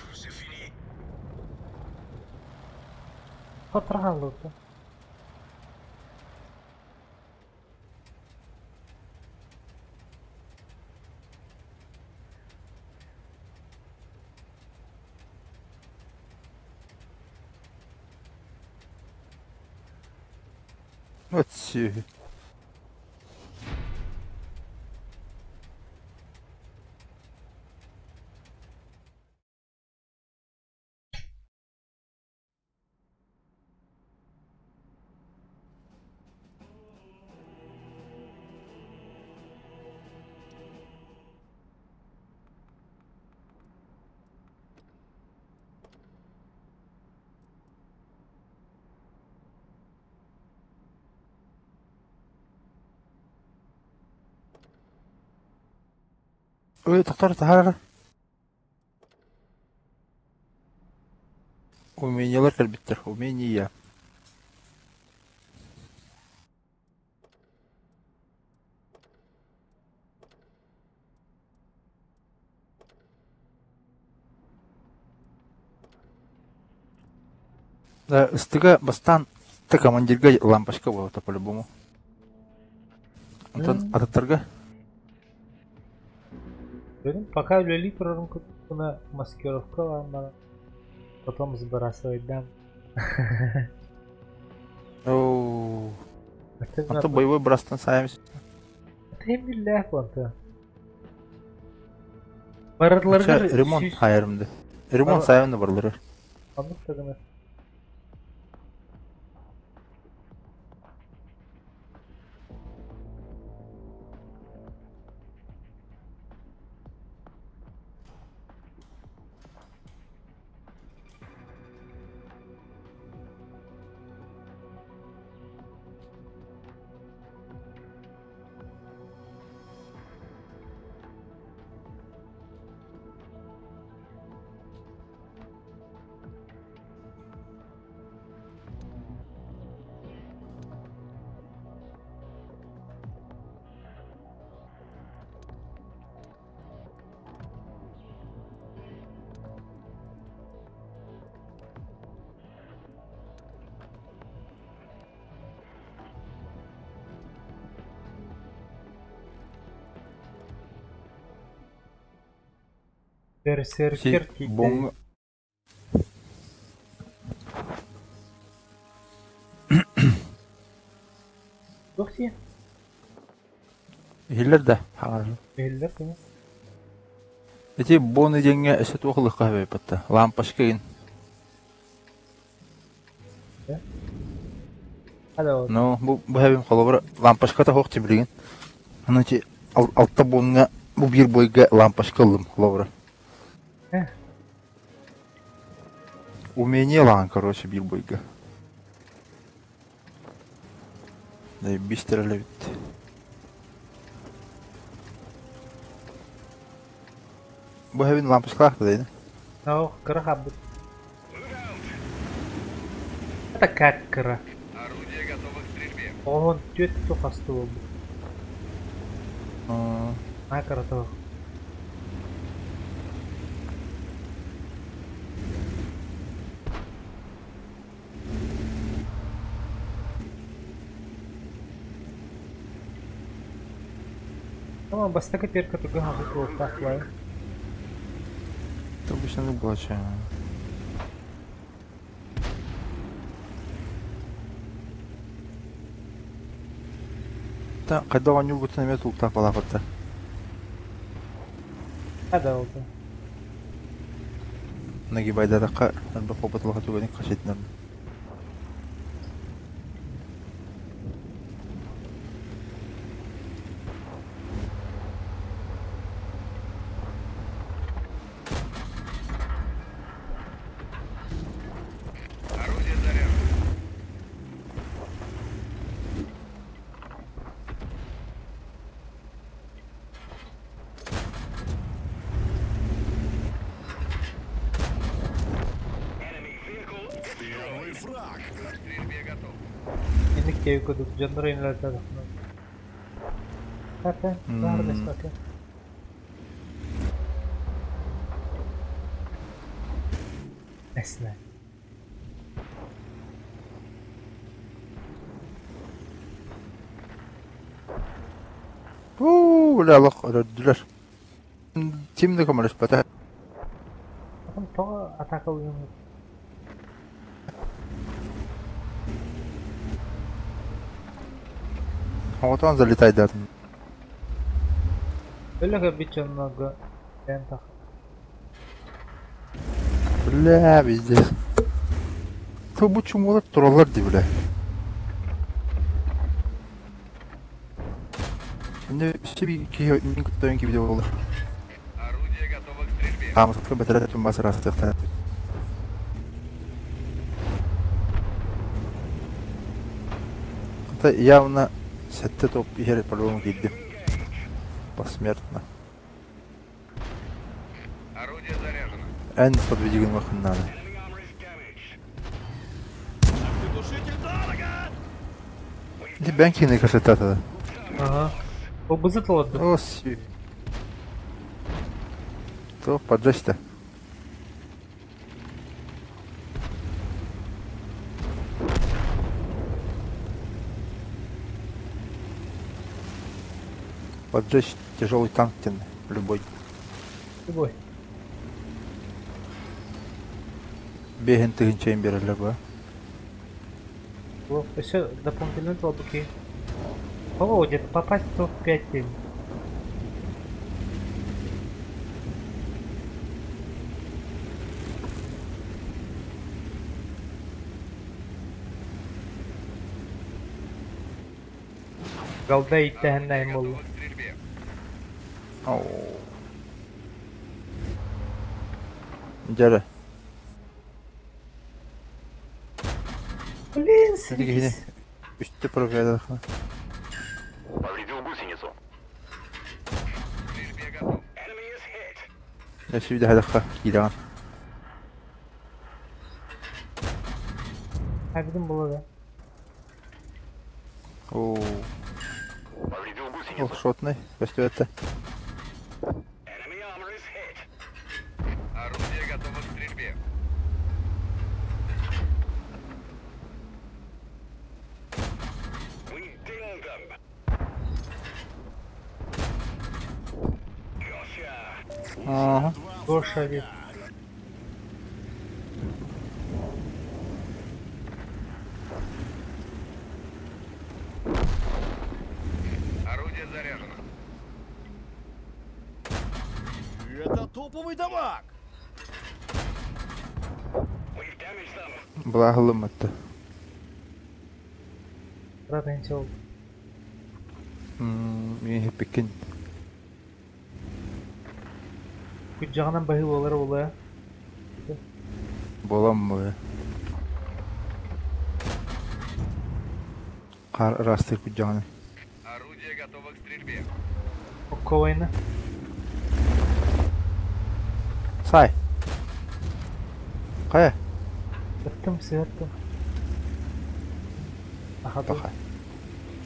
Хотор хааллыбыта. Вот сүөһү. Ой, тохтор таһаар. Умениялар кэлбиттэр. Умения. Да, ыстыга бастаан та командирга лампочка буолта по-любому. Онтон атыттарга Dedim, пока үлэлии турарым курдугуна маскировка ылан баран потом сбрасывайдаан. Оу. Онтон боевой брастан саайым. Биллээх буолта. Барытларыгар Ремонт хайарымды. Ремонт сайымды барлары. Оннук да гына. Берсеркер кийтэ. Бонг. Туох дии? Иһиллэр да хаҥар. Иһиллэр кини. Ити боны диэҥҥэ өссө туох ылыахха сөбөй Лампочка игин. Алло. Ну, бу бу хэбим холобура лампочката суох тибилигин. Аны ити алта буонҥа бу биир бойга лампочка ыллым холобура. Э. Умение ылаҕын, короче, биир бойга. Да бистер эбит. Бу хэбин лампочкалаах да Оо, кыра хаалбыт. Это как кыра? Орудие готово к стрельбе. Оҕон түөрт тухасты буолбут. Аа кыра. Ama бастакы перка туга хахы туохтаах бай. Это обычно не было. Та когда оонньуургуттан эмиэ тулуктаах балаапатта. Хада oldu. Нагибайдатахха элбэх опытлаха түгэни хаситинэн. Орудие заряжено. Enemy vehicle Первый destroyed. фраг! К стрельбе готов. Инник тиэйи курдук дьоннор инлэрдэ Хата, баар бэспэккэ. Эсне. Уу, бля, олох өрөрдүлэр. Ким да көмөлөспөтө. Потом тоҕо атаакалыым Оҕотон залетайдатын. Өлө көрбүт дьоннорго эн тах. Бля, везде. То бу чумолар тураллар дии, бля. Инде все киһи мин кытта кибide буолар. Орудие готово к стрельбе. Хаамыска бэтэрэ тумбас ырастыахтара. Это явно сэттэ топ иһэр по-любому киирдим. Посмертно. Орудие заряжено. Эн подведи гынмахын надо. Enemy armor is damaged. Огнетушитель дорого! Ити бэн киһини красота Ага. Ол бызыт олорду. О, си. То поджечь-то. Поджечь тяжелый танк тен, любой. Любой. Беген тыгынчайын берелер ба. Все дополнительный толпуки. О, где-то попасть в топ-5 день. Голда Орудие иттэһэннэйм болла. готово к стрельбе. Оу. Дьэрэ. Блин, Ити киһини сирис. үстэ проверядаха. Повредил гусеницу. К стрельбе готов. Enemy is hit. Өсүүдэ хадаха киираған. Хайбидин болла да. Оу. Повредил гусеницу. Ол шотный. Көстүөттэ. Enemy armor is hit. Орудие готово к стрельбе. We dinged them. Gotcha. Ага. Гоша ведь. Орудие заряжено. Это топовый дамаг! We've damaged them. Былаһылымматта. Брат, ол. Мм, хеппиккин. Күджағынан баһы болар ола. Болам бу. Қар ырастыр күджағаны. Орудие готово к стрельбе. Окко война. Сай. Қая? Ыттым, сыаттым. Аха, Баха.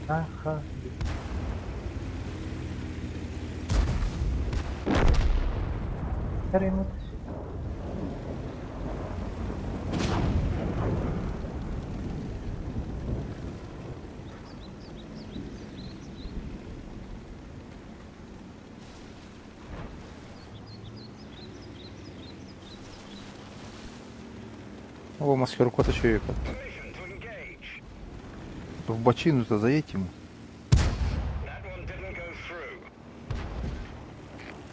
Аха. Каримут. О, маскировка еще и Permission to engage. В бочину-то заедь ему. That one didn't go through.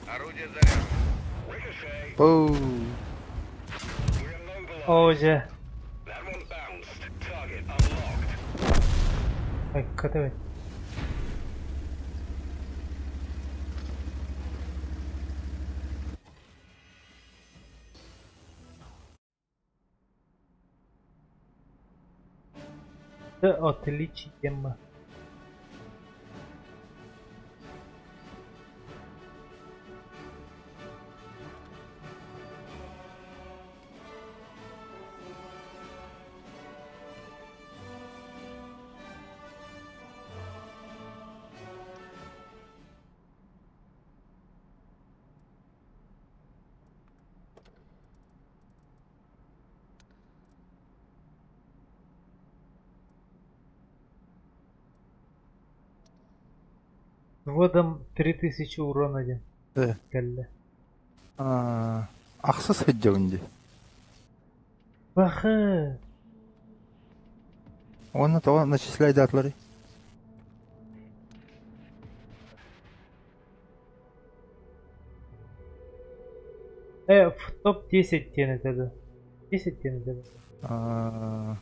Орудие заряжено. Ricochet. Пу. We're immobilized. Оо дьэ, That one bounced. Target unlocked. Айкка С отличием. Вводом 3000 урона диэн Э. кэллэ. А, Ахсыс сылдьабын дии. Бахы! Уонна тоҕо начисляйдаатыларый? В топ-10 диэн этэ дуо? 10 диэн этэ дуо? А,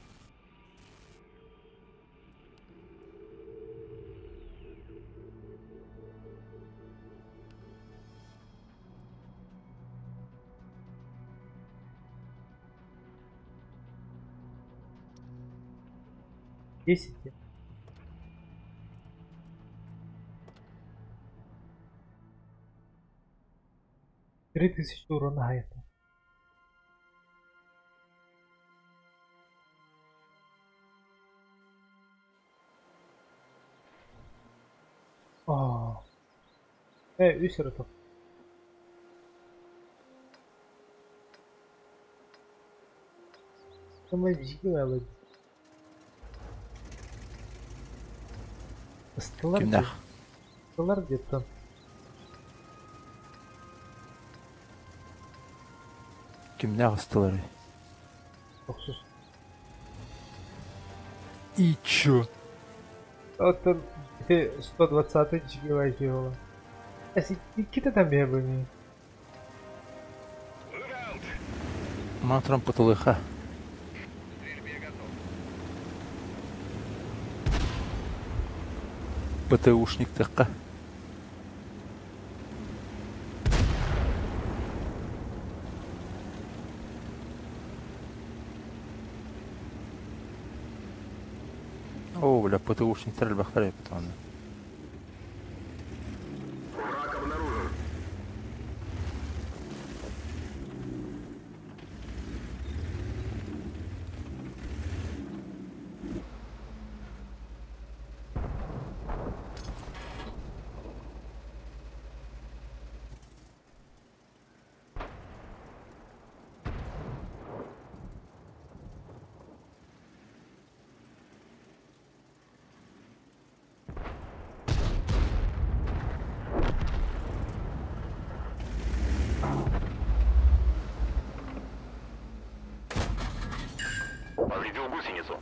10 диэн. 3000 урона хайата. Аа. Үс эрэ топ. Самай биһиги баалар. Ыстылар Кимнээх? дии. Ыстылар диэттэн. Кимнээх ыстыларый? Тохсус. И чё? Оттон ити 120 гигабайт буолла. Иккитэ там биһэ Move out. Матрам пытылыха. К стрельбе готов. ПТУшник тыкка. О, бля, ПТУшниктар элбэхтэр эбит онно. Враг обнаружен. Повредил гусеницу.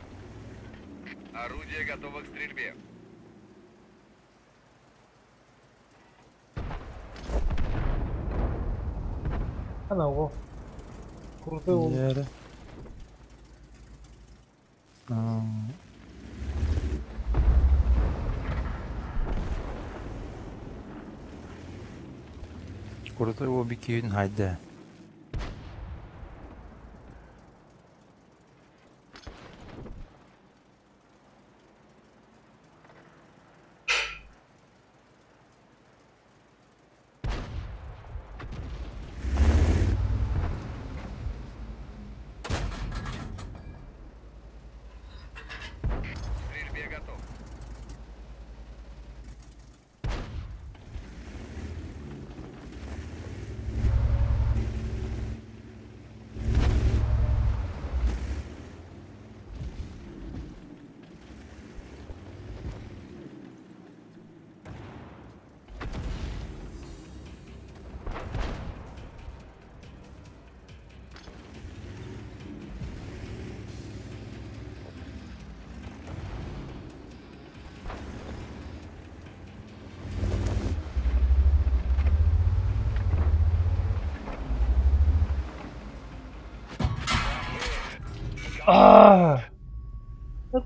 Орудие готово к стрельбе. Ана оҕо. Крутой ол. Дьээрэ. Крутой обе киһин хайда. К стрельбе готов.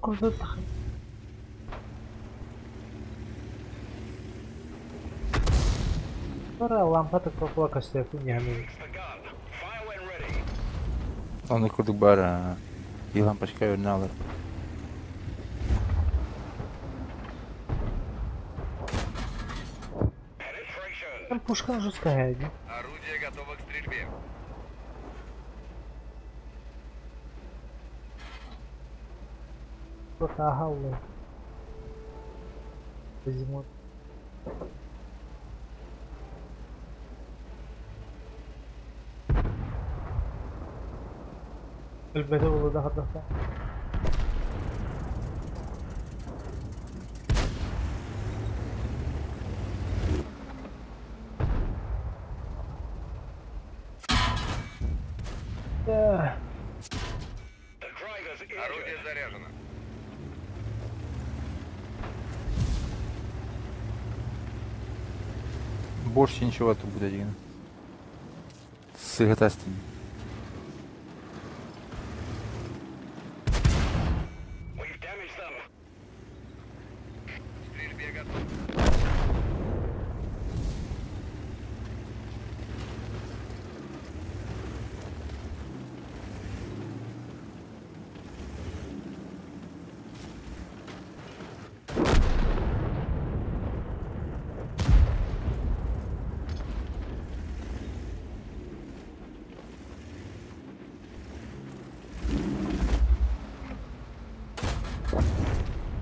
Курдук Ora лампата кокла көстөкүн яны. The gun. Fire when ready. Оны курдук бар. И лампочка өрнө алар. Penetration. Там пушка жесткая, не? Орудие готово к стрельбе. Ага, Возьму. Элбэти булуда хатта. Да. The driver's Орудие injured. заряжено. Больше ничего тут будет один. Сыгатастин. We've damaged them. К стрельбе готов.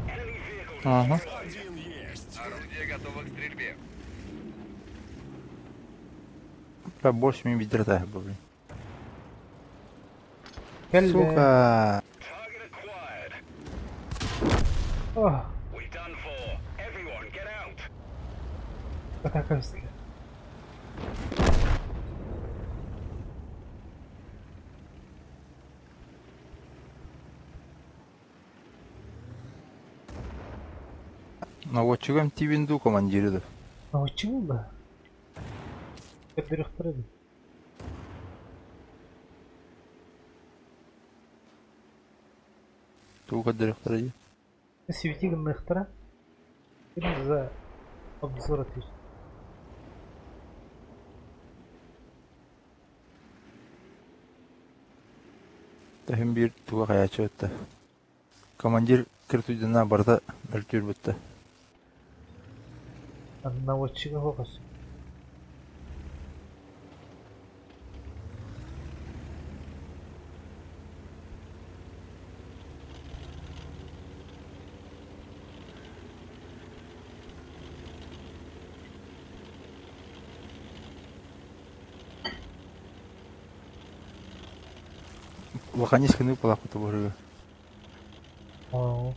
Enemy vehicle Ага. Один есть. Орудие готово к стрельбе. Бля, больше мне видерта, блин. Келле. Сука. target acquired. Ох, We're done for. Everyone, get out. атака вслед. Наводчигам тивинду командиры да. Научил да? Көдөрөхтөрөдү. Туга директора. Свети гынныхтара. Ким за обзор отвечает. Тахым бир туга хаячы өттө. Командир киртуйдана барда өлтүр бүтті. Наводчига хокус. Лоханис хыны палапы табырыга. Оо.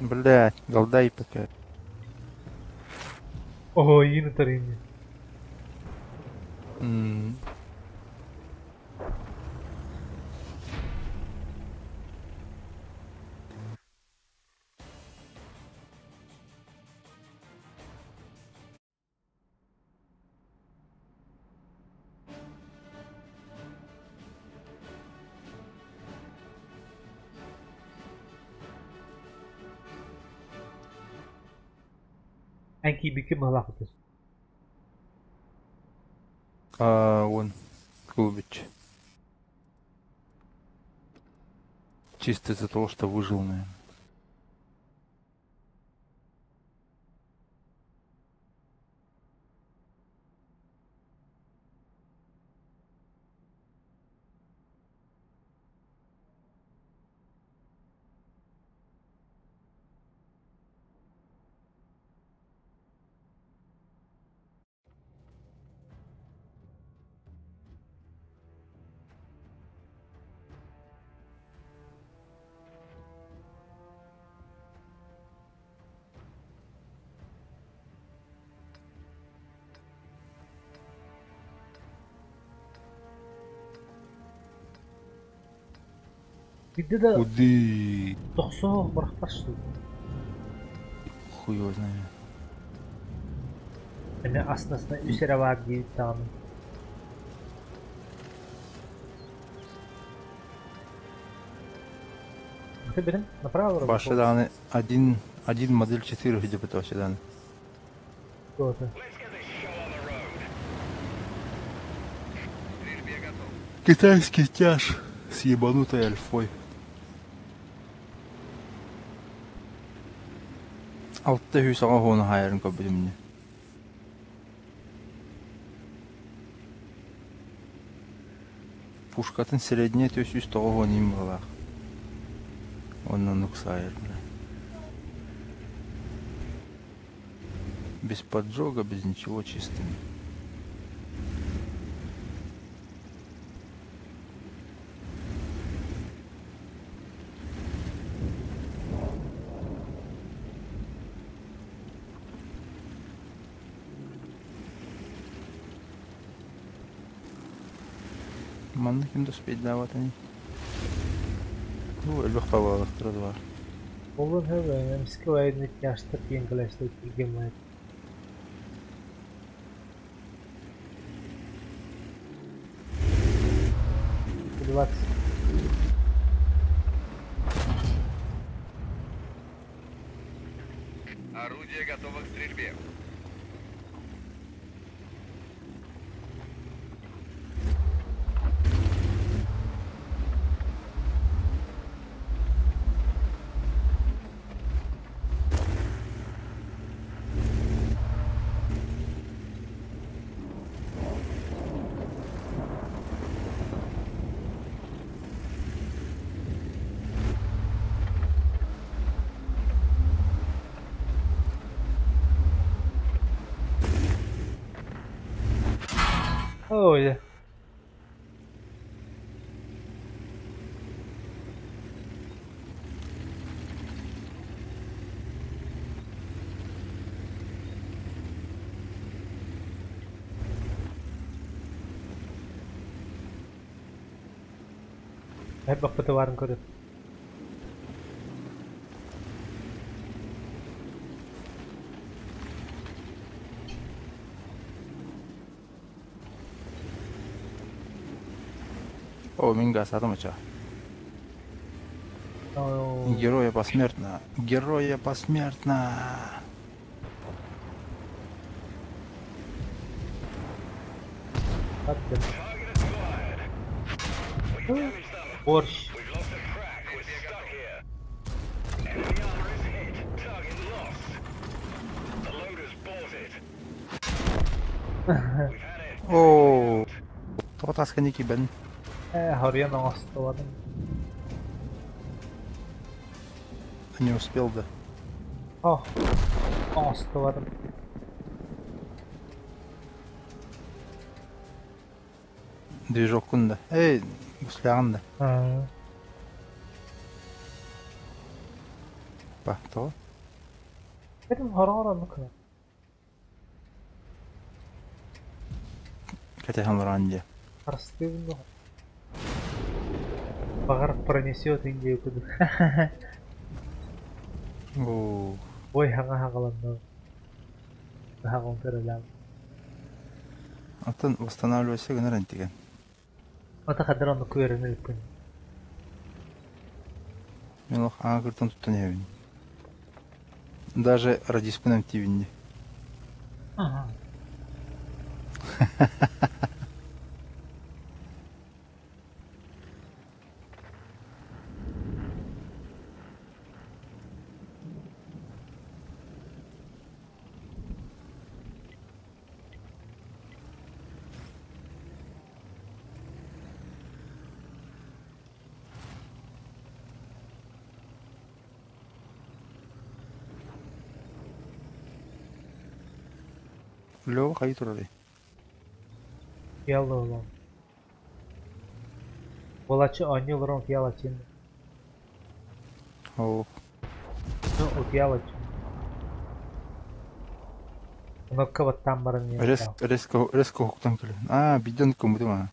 Блядь, голдай пока. Ого, yine tarayın. М. Anki bikin malakıtır. А, вон, Клубич. Чисто из-за того, что выжил, наверное. Биирдэ да Куды? тохсуһуох бырахпат что ли? Хуй его знает. Эмиэ астына үс эрэ баар диэбит даҕаны. Ты берем направо Баша даҕаны один, один модель 4 үһү вообще даҕаны. Кто-то. Let's get this show on the road. К стрельбе готов. Китайский тяж с ебанутой альфой. Алта үс аҕа уону хаайарын көрбүтүм ини. Пушкатын средняя 490 иин быһыылаах. Уонна оннук саайар бля. Без поджога, без ничего чистыми. Манна ким да успейдаабатыный? Бу элбэх павалахтара баар. Болон хөбө, эмискэ военный тяжтар диэн кэлэстэй тиргем 20. Орудие готово к стрельбе. Ой. Баппыты барын көрүп. О, мин газатым ача. Героя посмертно. Героя посмертно. Аттым. Борщ. We've lost the track. We're stuck here. Enemy armor is hit. Target lost. The loader's bought it. We've had it. О, тоҕо таска кибен. Харыйан оҥостубатым. Не успел да. Ох, оҥостубатым. Движоккун да. Эй, гуслягын да. Па, тоҕо? Benim хараҕар оннук гына. Кэтэһэн олорон дьэ. Харыстыыбын дуо? Баҕар пронесет Индию кудук. О, Ой, хаҥа хаҕаланна. Хаҕын көрөлөм. Аттан восстанавливайся гынар антиген. Ата хаддар оннук үөрэнэр үппүн. Мен олох аҥа кыртан туттан иһэбин. Даже радиспын эмтиибин дии. Лёва хайыы турарый? Ялла олом. Буолааччы оонньуу олорон утуйаалаччын. Оо, Ну, утуйаалаччын. Кнопка баттаан баран резко резко резко уһуктан кэлэн. Аа, биирдэ оннук көммүтүм аа.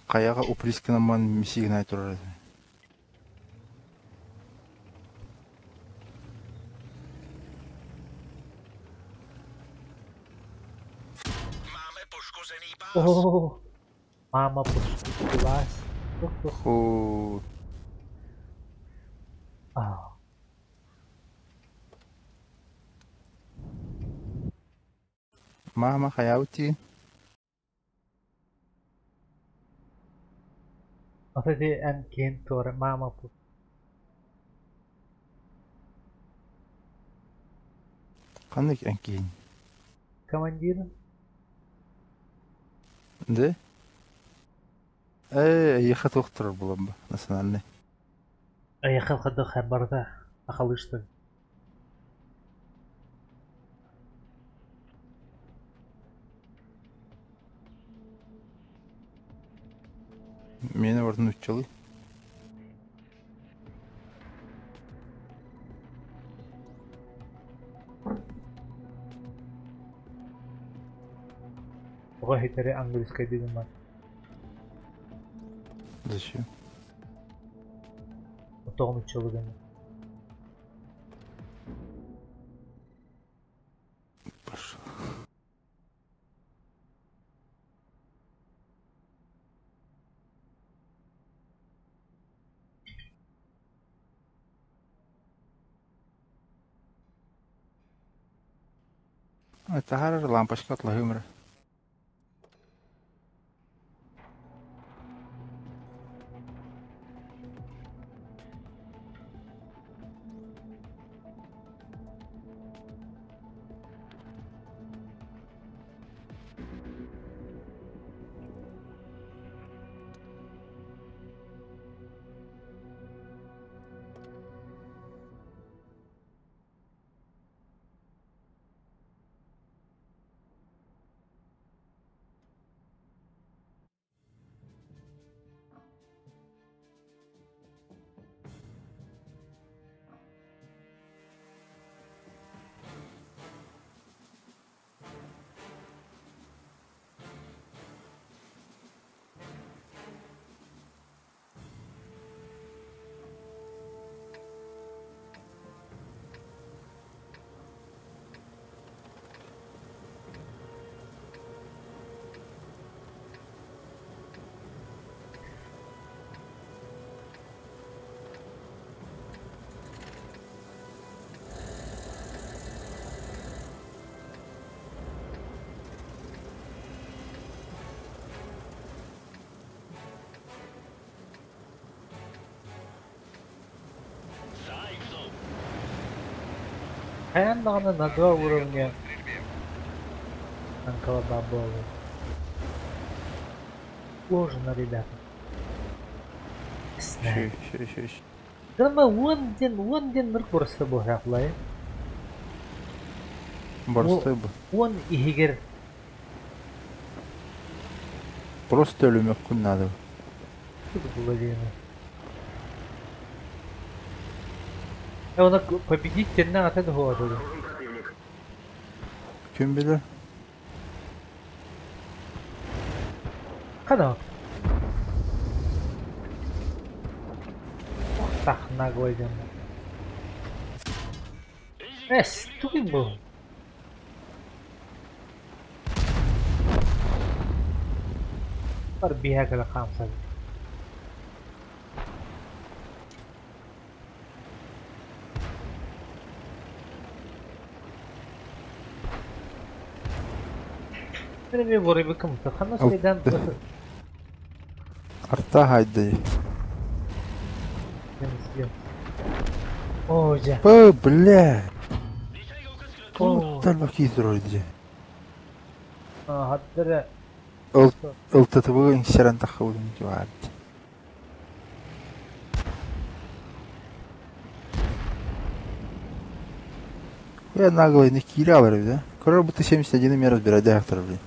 Хайаҕа уприсканамман мисигинай турар этэ. О, мама пошутилась. Ху. А, Мама хаябыт вот эти эн киин туора мама пу. Ханнык эн киһин? Командир. Да? Эйиэхэ туох турар буолан бу национальный. Эйиэхэ хайдах барыта сахалыы. Миэнэ барытын нууччалыы. Оҕо иһитэри английскай дыгыммат. Зачем? Тоҕо нууччалыы гына. Пошел. Таһаарар лампочка отлаһыым эрэ. Хайаан даҕаны на два уровня Готово к стрельбе. танковая буолуо. Сложно, ребята. Еще, еще, еще, еще. Гама уон диэн ныр просто буһаахлай. Боростой бу. Уон иһигэр Просто өлүмүөххүн надо. була диэни. Оны победить теннен ата да хуатады. Ким билэр? Хана. Ох, наглый диэн. Эс, тугун бу. Бар биһэ кэлэ хаамсады. Мен ворыбыкым. Хана следан Арта хайды. О, дьэ. Ба, бля. О, Туттар киздер дьэ. хаттара. Ыл ылтатыбы инсерен тахыбын жуард. Я наглый не кирялар, да? Короче, будто 71 мер разбирать, да, автор, блин.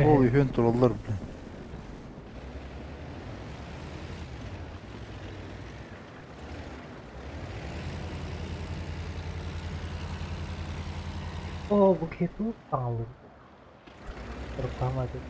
Ол үйін тураллар, блин. О, бу кету таңылыр. Рукамады.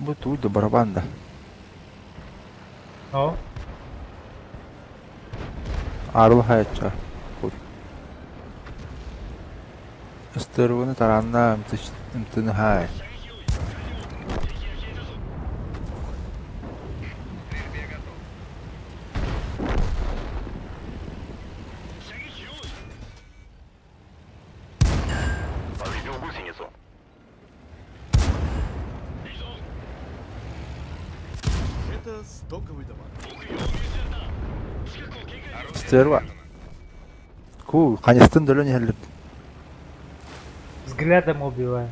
Бу тугуй да барабан да? О, Арыл хаячча. Ыстырваны таранна МТ-ны хай. К стрельбе готов. Повредил гусеницу. Это стоковый дамаг. Орудие Стерва. заряжено. Ку, ханьыстын дөлөн иһэллэр. Взглядом убиваем.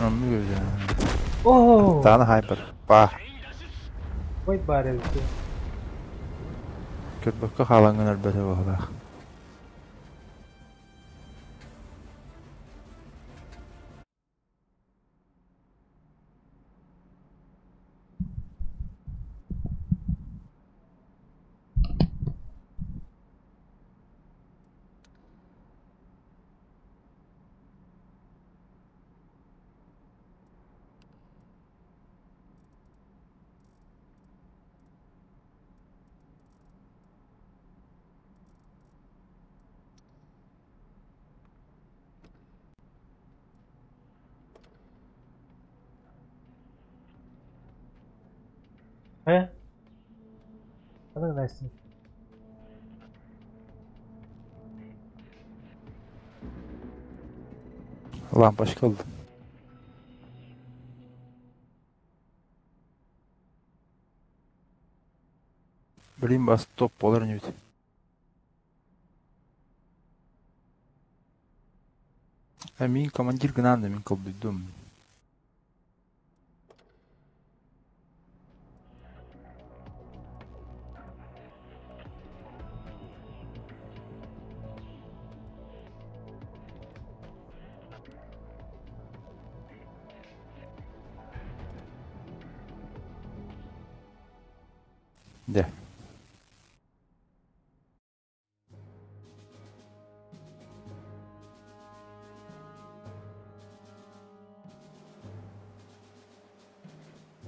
Онну көрдө. О, Таана хайпер. Ба. Ой, барыльты. Көрбөккө хаалаҥҥын өлбөтө быһыылаах. Э? Ханнык Настя? Лампочка ыллым. Блин, бас топ буолар инибит. Э, мин командир гынан да мин кылдыйдым. Дэ.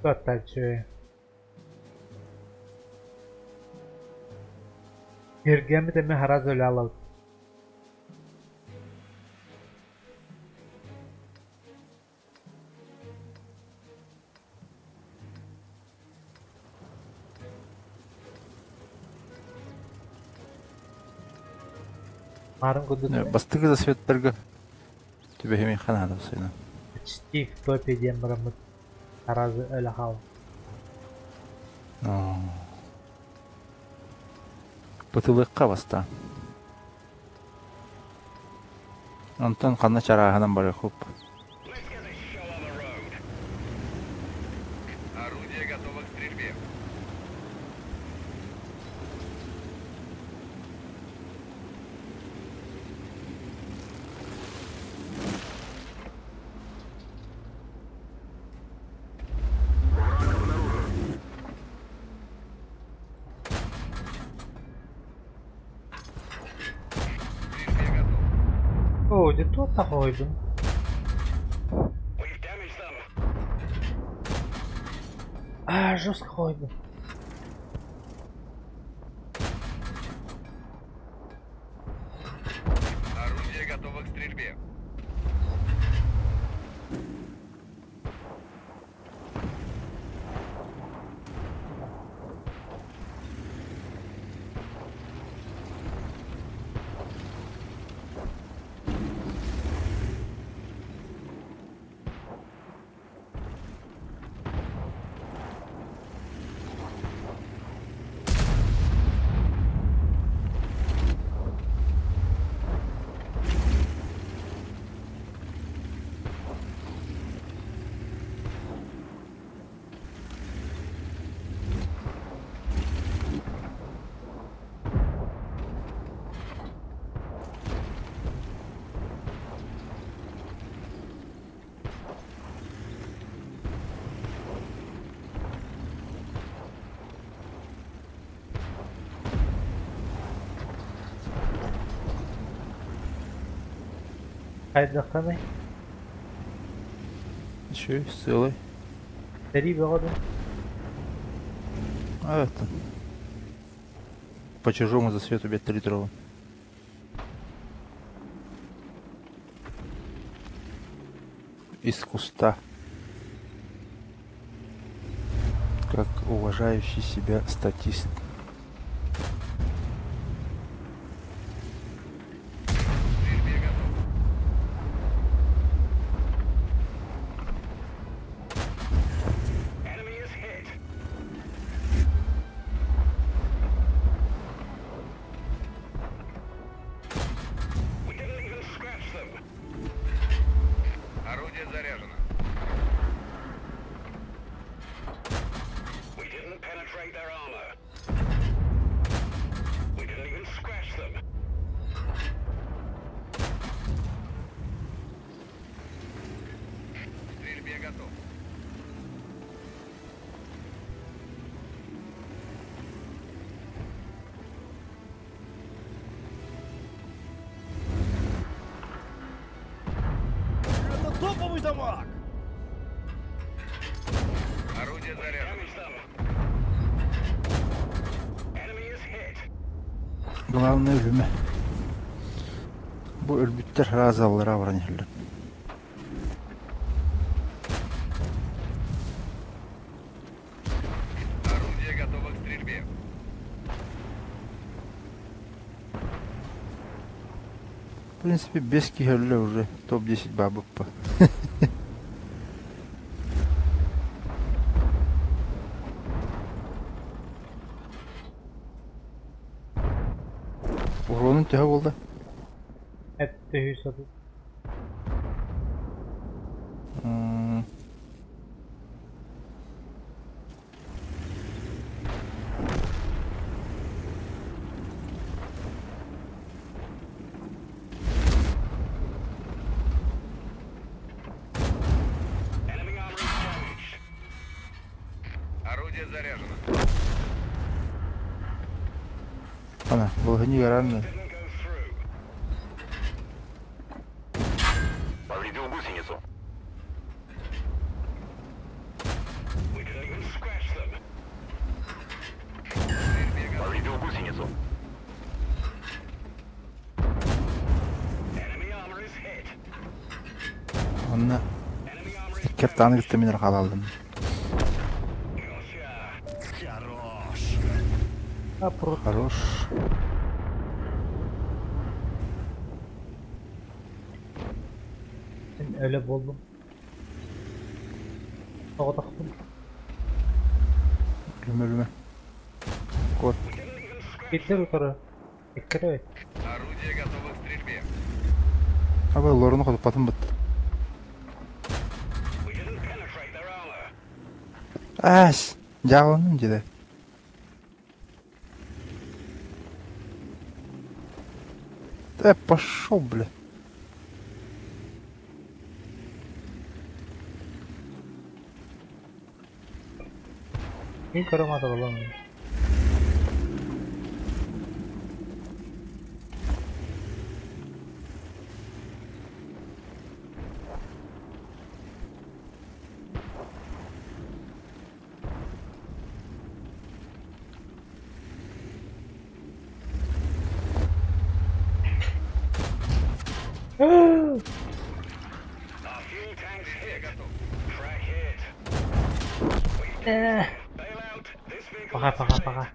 Туттачы. Эргэммит эмэ хараз өлө алабыт. Марын курдук Бастакы засветтарга түбэһимин ханаадам сына. Почти в топе диэн бараммыт аразы өлө хаал. Пытылыкка баста. Онтон ханна чарааһынан барыахуп. Let's get this show on the road. Орудие готово к стрельбе. К стрельбе готов. Оо, дьэ туох тахойдун? We've damaged them. А, жестко хойдун. Орудие готово к стрельбе. Хайдахтаный? Еще сылай. Сэрии бөҕө да. А это. По чужому засвету 5 литровым. Из куста. Как уважающий себя статист. К стрельбе готов. Enemy is hit. We didn't even scratch them. Орудие заряжено. We didn't penetrate their armor. We didn't even scratch them. К стрельбе готов. Это топовый дамаг! Орудие заряжено. Damage them. Enemy is hit. Главное өлүмэ. Бу өлбүттэр разаллара баран иһэллэр. Орудие готово к стрельбе. В принципе, без киһи уже топ-10 бабыппа. Уронун төһө буолла? Эт төһүү М, Enemy armor is damaged. Орудие заряжено. Ана, былыһыны гаранна. Didn't go through. Повредил гусеницу. We didn't even scratch them. К стрельбе готов. Повредил гусеницу. Enemy armor is hit. Онна Enemy armor is иккертааны кытта мин хаалаллым. Gotcha. Хорош! А про Хорош. Öyle buldum. Тоҕотохпун. Өлүмэ өлүмэ. Кот. Киттер утары. Эккере. Орудие готово к стрельбе. Аба лорunu хотуппатын бут. We didn't penetrate their armor. Ас, жааланым деді. Да пошел, бля. Мин көрөм балам. Our fuel tanks hit. Готов. Track hit. Э, Bail out. This vehicle Пока, is пока, hit. пока.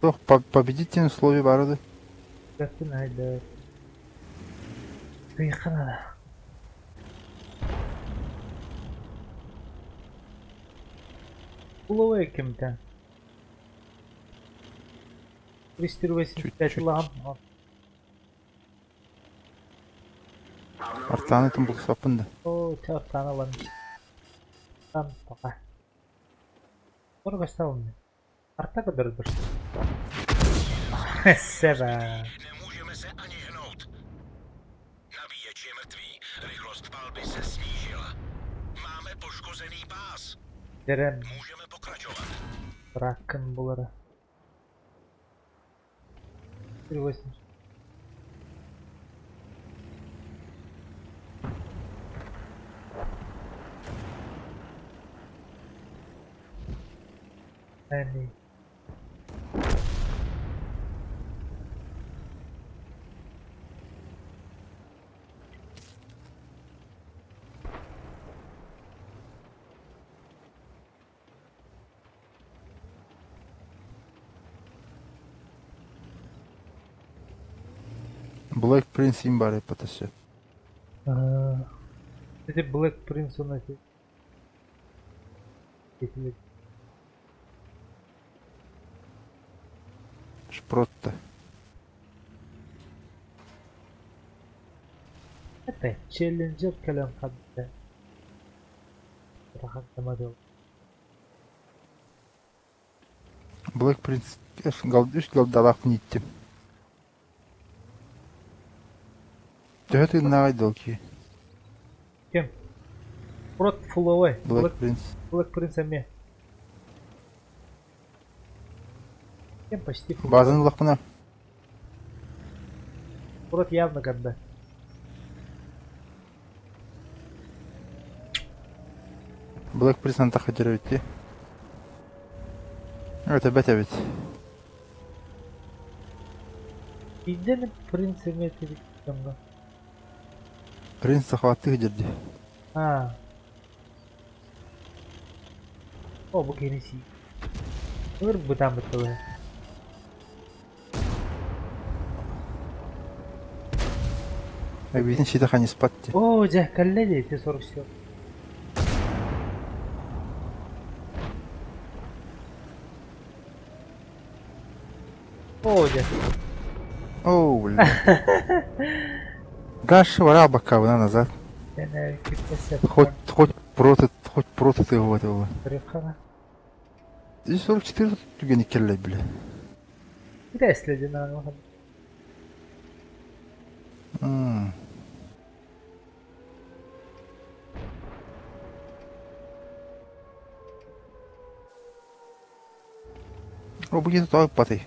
Тох, победительное условие барды. Köftün haydi. Кыйкына. Уловой кем-то. 385 Чуть-чуть. лам. Артаны тым бұл сапынды. О, чартана лам. Там пока. Сколько стало мне? Арта который дошел. Сева. Nemůžeme se ani hnout. Nabíječ je mrtvý. Rychlost palby se snížila. Máme poškozený pás. Дерен Můžeme pokračovat. Ракын булары. 3,8. Ани. Black Prince им баар эппэтэ Ити Black Prince он эти. Шпротта. Это Challenger кэлэн хадда. Black Prince үс голдалаах ниттим. Төһө тыыннааҕый долки? Ким? Прот фуловой. Black Prince. Black Prince эмиэ. Кем почти фуловой. Базаны ыллахпына. Прот явно ганда. Black Prince антах хадьыр Это бэт эбит. Биирдэ Принц эмиэ дьоҥҥо. Принц сахалаттыы сылдьар дии. Аа. О, бу киһини сии. Ыр бытаан быттылар. Эбиитин ситэ ханиспат дии. О, дьэ, кэллэ дии, ити 47. О, дьэ. О, бля. Дальше вара бакабына назад. Хоть хоть проты хоть проты ты его этого. И 44 түгэни кэллэ бля. Китэследин О, бу киһи тоҕо ыппатый?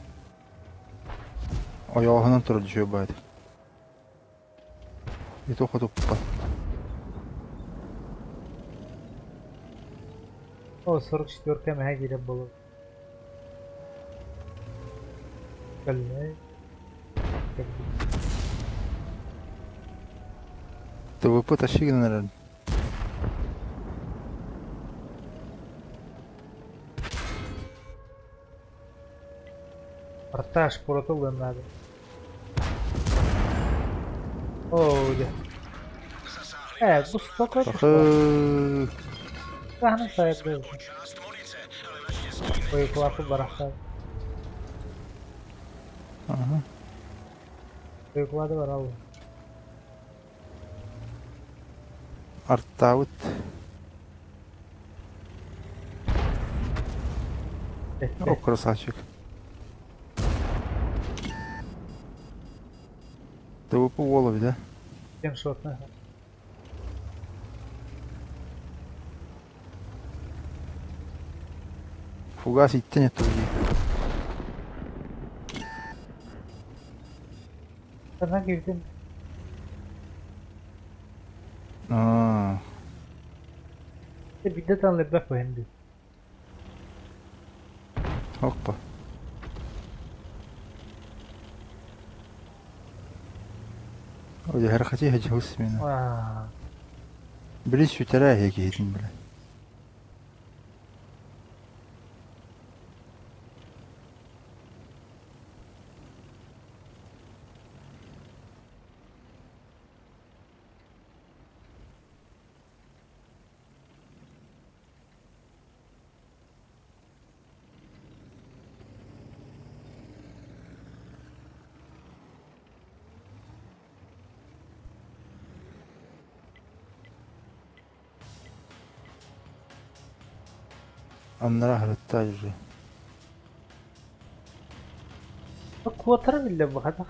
Ойоҕоһунан турар дьүө баайда. Ити хотуппат. О, 44 мэһэ киирэр буолуо. Кэллэ. ТВП тащи гынан эрэр. Арташ пуротуллан надо. О, дьэ. Э, бу столько Ахы. Саһаны сайдыы. Боеклапы барахтар. Ага. Боеклады бар ал. Артаабыт. О, красавчик. ТВП уолов, да? Кем шотна. Фугас иттен это Sana girdim. Аа. Биирдэ таҥнарбах быһын дии. Опа. Ой, харахати хажхус мина. Аа. Били сүтэрэ киһитин бile. Аннара харатта уже. Куотара биллэ бухатах.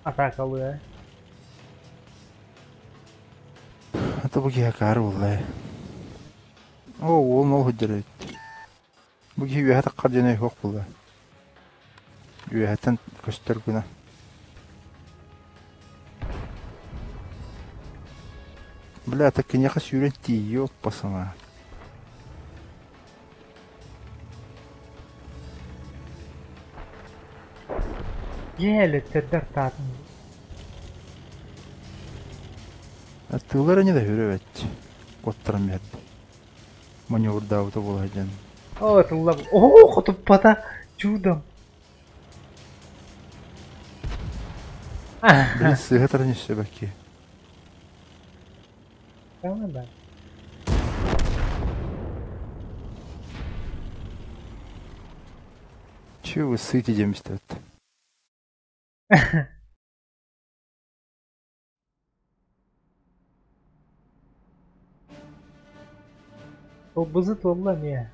Атаакалыа. Это бу киһи акаары буолла. О, уол ол сылдьар эбит. Бу киһи үөһэ таххар диэн өйүөх буолла. Үөһэттэн көстөр гына. Бля, так киниэхэ сүүрэн тиийиэ оппасана. Еле таатын. Аттыылар не да хүрөбөт. Коттаран берди. Маневрдаабыта буола сылдьан. О, тылла. О, хотуппата. Чудом. Блин, сыыһа таран өссө бэкки. Да. Че вы сыте демистет? Ол бызыт олла не.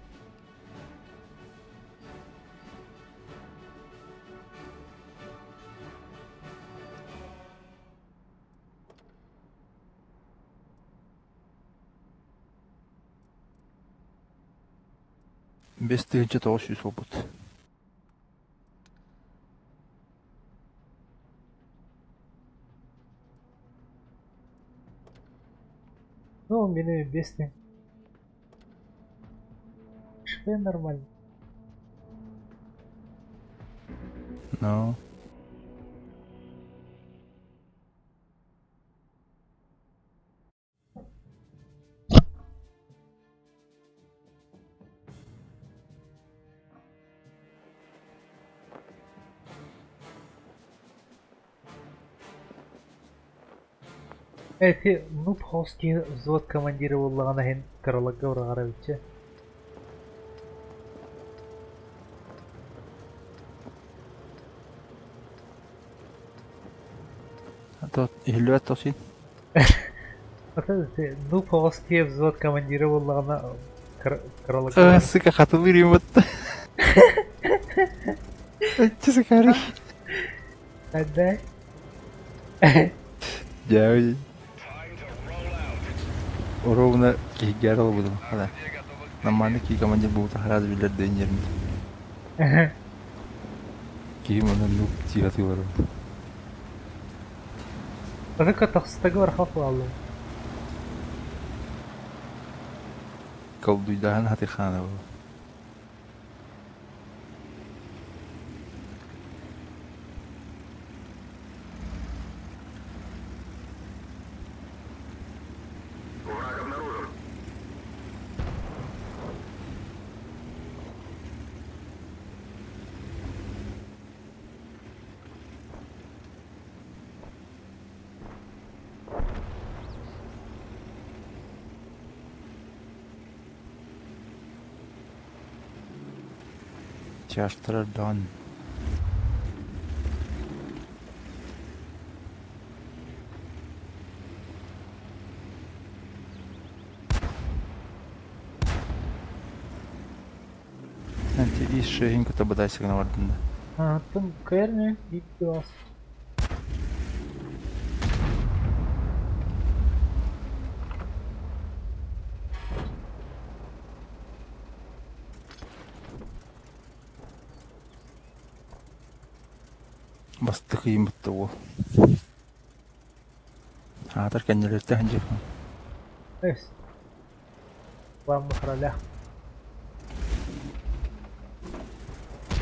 Бес тыһыынча 900 опыт. Ну, мені бесни. Шве нормально. Ну. Эти, ну, пхоски взвод командира боллағана хен каралагга урагара биче. А то иһиллибэт тосин. Ата, ну, пхоски взвод командира боллағана каралагга. Сыка хатылыр им вот. Че сыкари? Да. Дяви. Ровно киһигэр буду. Хада. Наманы ки командир буут хараз билер ден жерин. Киһи мана нук тиһаты бар. Ата тахстага бар хап аллым. Колдуйдахан хаты хана бу. Враг обнаружен. Чаштырар дан. Анти ис шehин кыта бадай сигнал ардында. А, там кэрне бит вас. Бастык ыйым бытты ол. Атар кәннелерте ханжы. Эс. Главных ролях.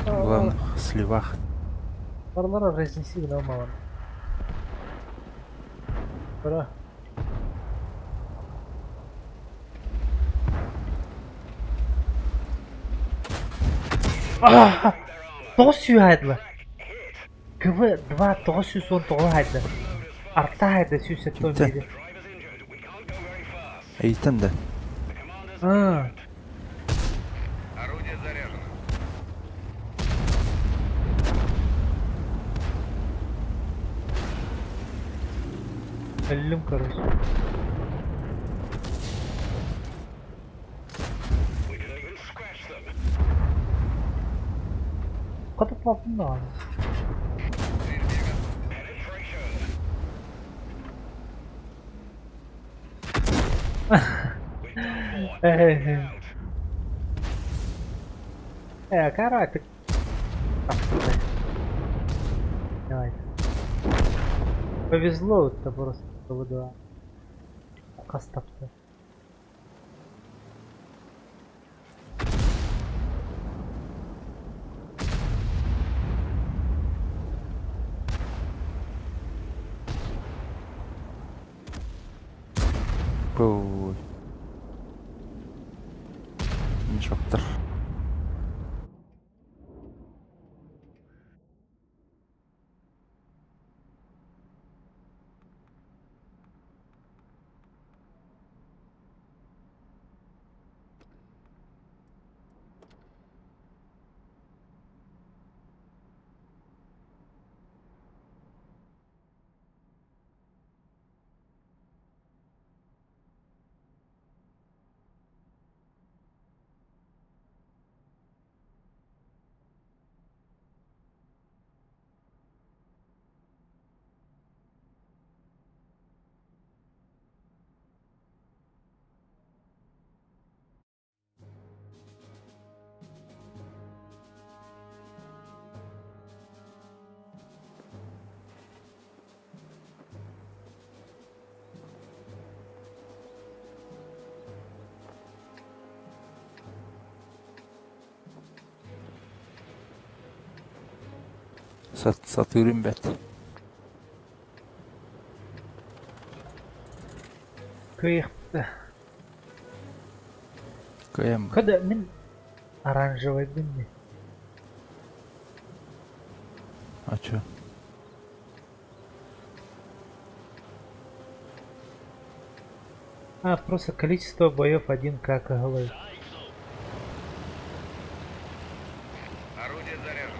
Главных сливах. Барлара разнеси гномалан. Пора. А, Тоғыз сүйәділі. КВ-2 919 хайда. Арта хайда сүйсет Кимтен? мире. Эйтен да. А, Орудие заряжено. Өллүм, короче. Катып баптым да. Стрельбе готов. Карай, ты... Давай. Повезло это просто КВ-2. Кастапты. Пой. Мешоктар. Сатырым бэт. Кыйықты. Кыйым. Когда мин оранжевый бинни. А чё? А, просто количество боев один как головы. Орудие заряжено.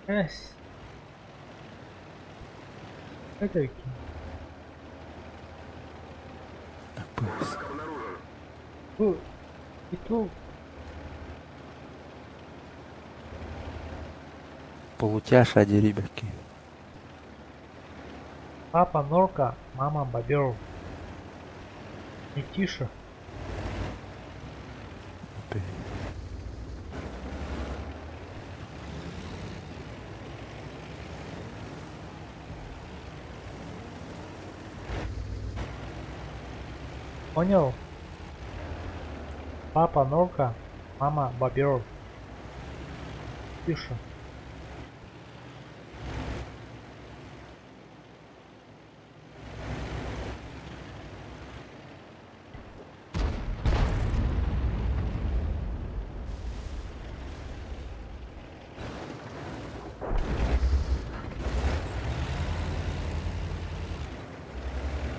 Эс. Это окей. Бу и ту. Полутяша дериберки. Папа норка, мама бобер. Не тише. Понял? Папа норка, мама бобер. Тише.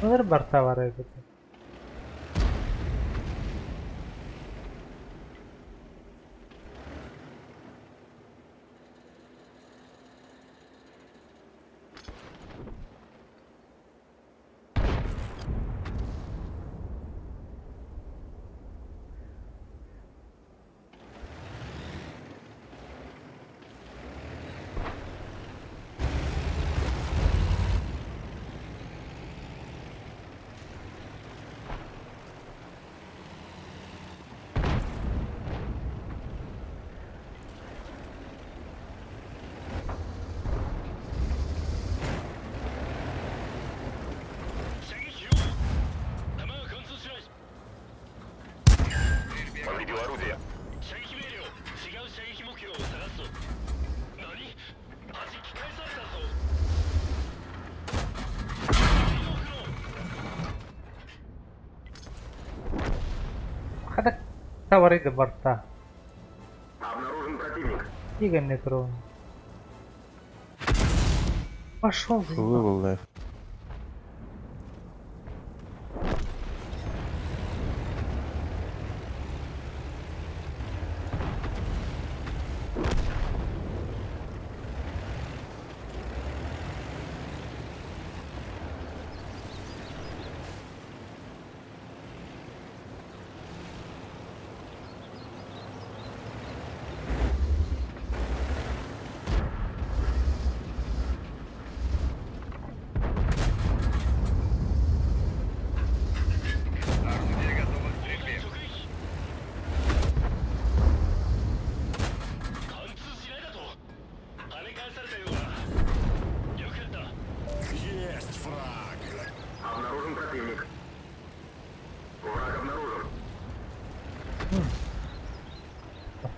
Bunlar барта бар эбит. Повредил орудие. Хада товары борта. Обнаружен противник. Игорь не тронул. Пошел. Вывел лайф.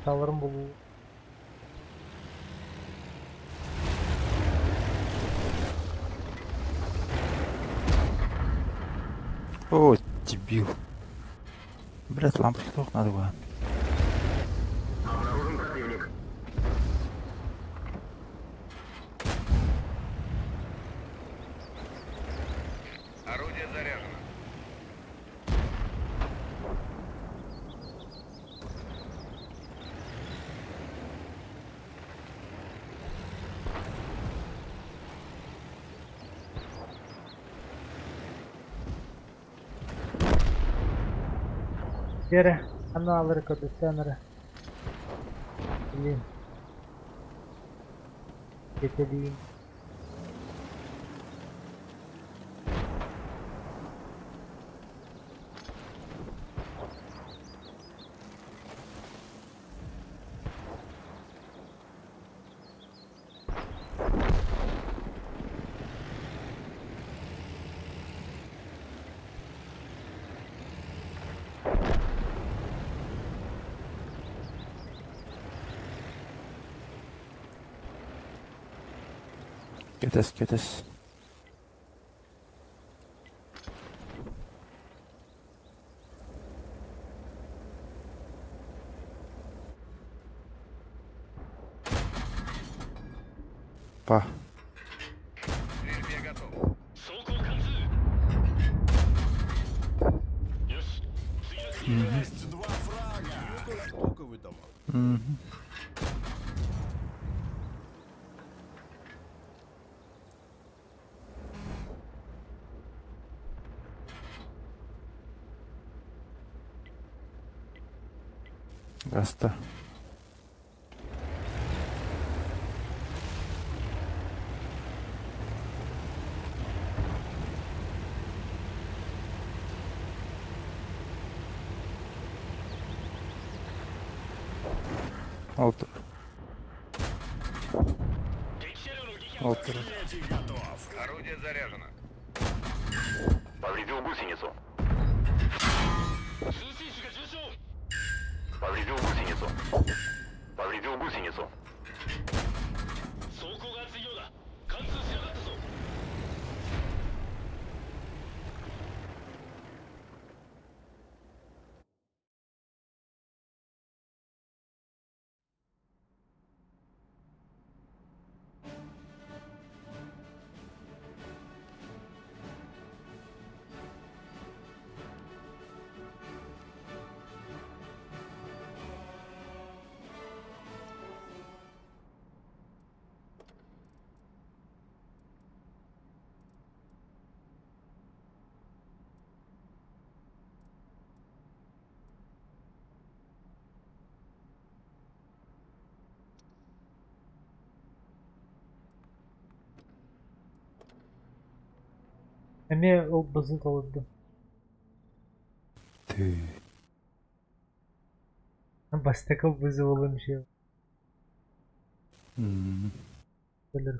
Саларым булуу. О, дебил. Блять, лампочки тоже надо было. Обнаружен противник. Орудие заряжено. Дere, анна алыр көдөттөн Блин. Кетелиин. Кэтес, кэтес. Па. К стрельбе готов. Есть два фрага. Токовый дамаг. Мгм. Гаста. Алтыр. Алтыр. Третий готов. Орудие заряжено. Повредил гусеницу. Повредил гусеницу. Повредил гусеницу. Эмиэ ол базык олорду. Ты. Бастакы вызывалым еще. М. Өлөр.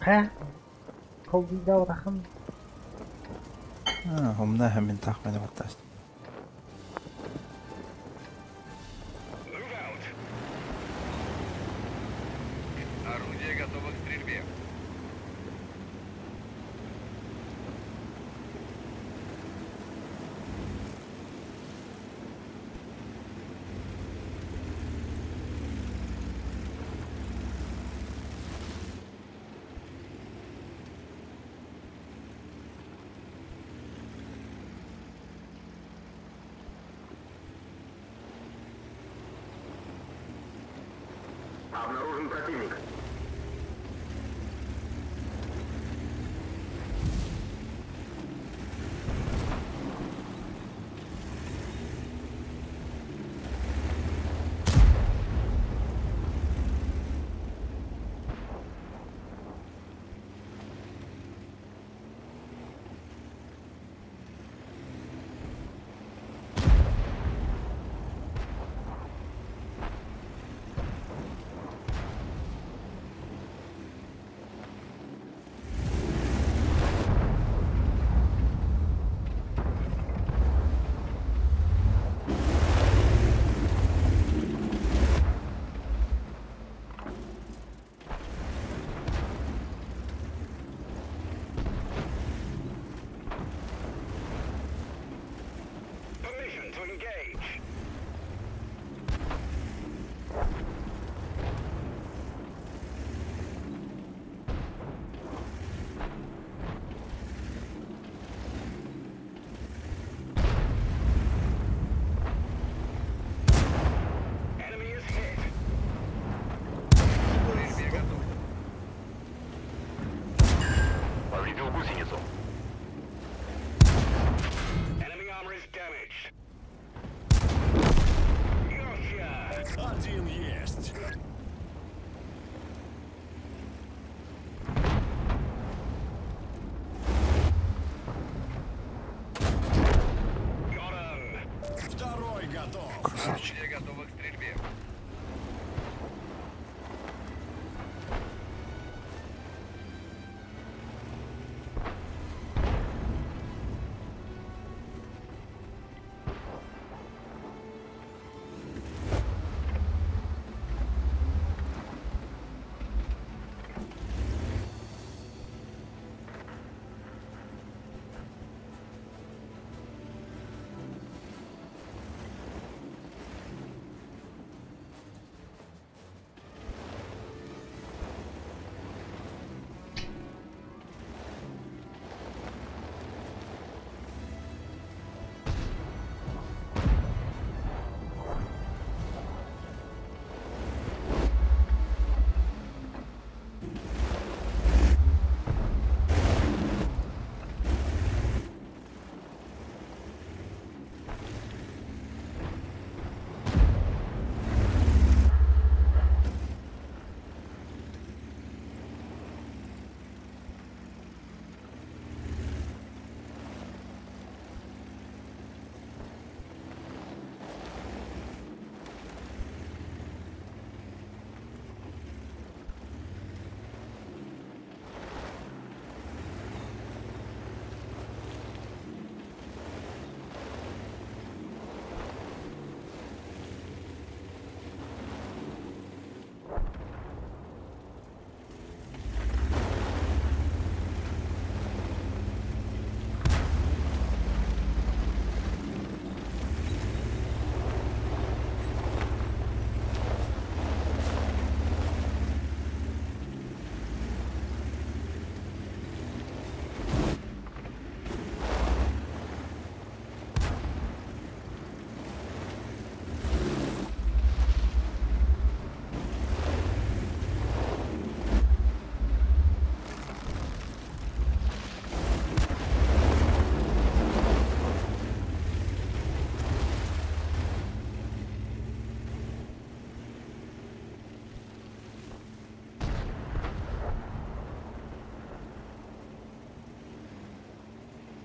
Хэ? Колдуйда урахан. А, умна мен тахманы баттас. Move out. Орудие готово к стрельбе. Обнаружен противник. Permission to engage. Enemy is hit. К стрельбе готов. Повредил гусеницу. Enemy armor is damaged. Gotcha! Один есть. Got him! Второй готов. Красавчик. Орудие готово к стрельбе.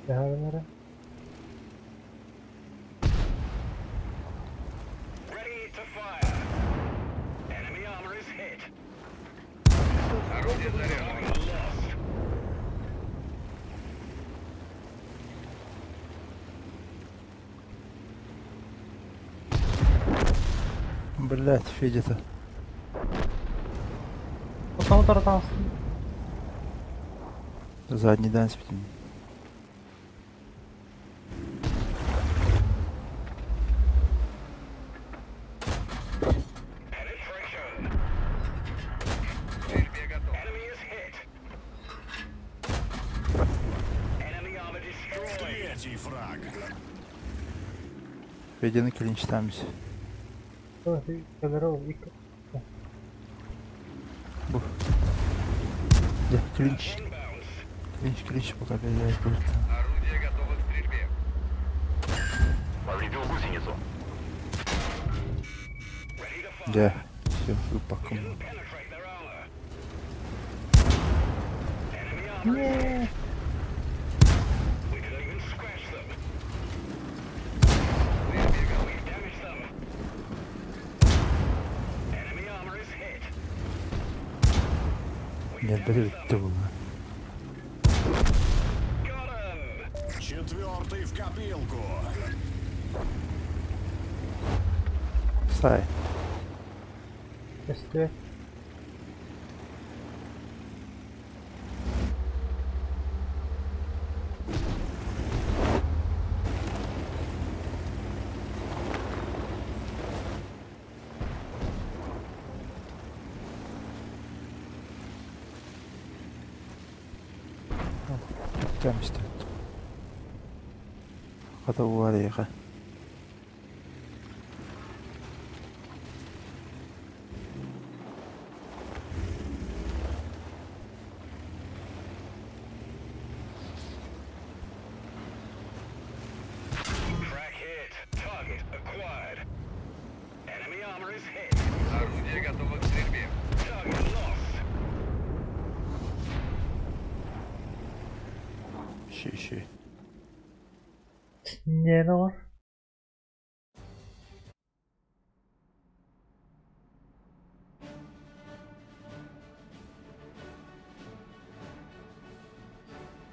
Төһө Ready to fire. Enemy armor is hit. Орудие заряжено. Armor lost. Блять, Федя-то. Отан Задний дан спитин. Penetration. К стрельбе готов. Enemy is hit. Enemy armor destroyed. Третий фраг. Федяны клинчтамся. Бу. Да, клинч. Клинч, клинч, пока переделать будет. Орудие готово к стрельбе. Повредил гусеницу. Да, все, выпаком. Нет. Нет, блин, это было. Четвертый в копилку. Сай. Көстүө. Там стоит. Хата ореха. Track hit. Target acquired. Enemy armor is hit. Орудие готово к стрельбе. Target lost. Ищи, ищи. Не var?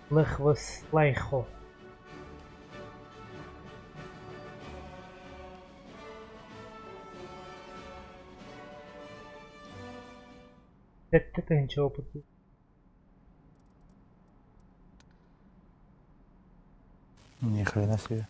Лехвас лайхо. Сэттэ тыһыынча опыт. Ни хрена себе.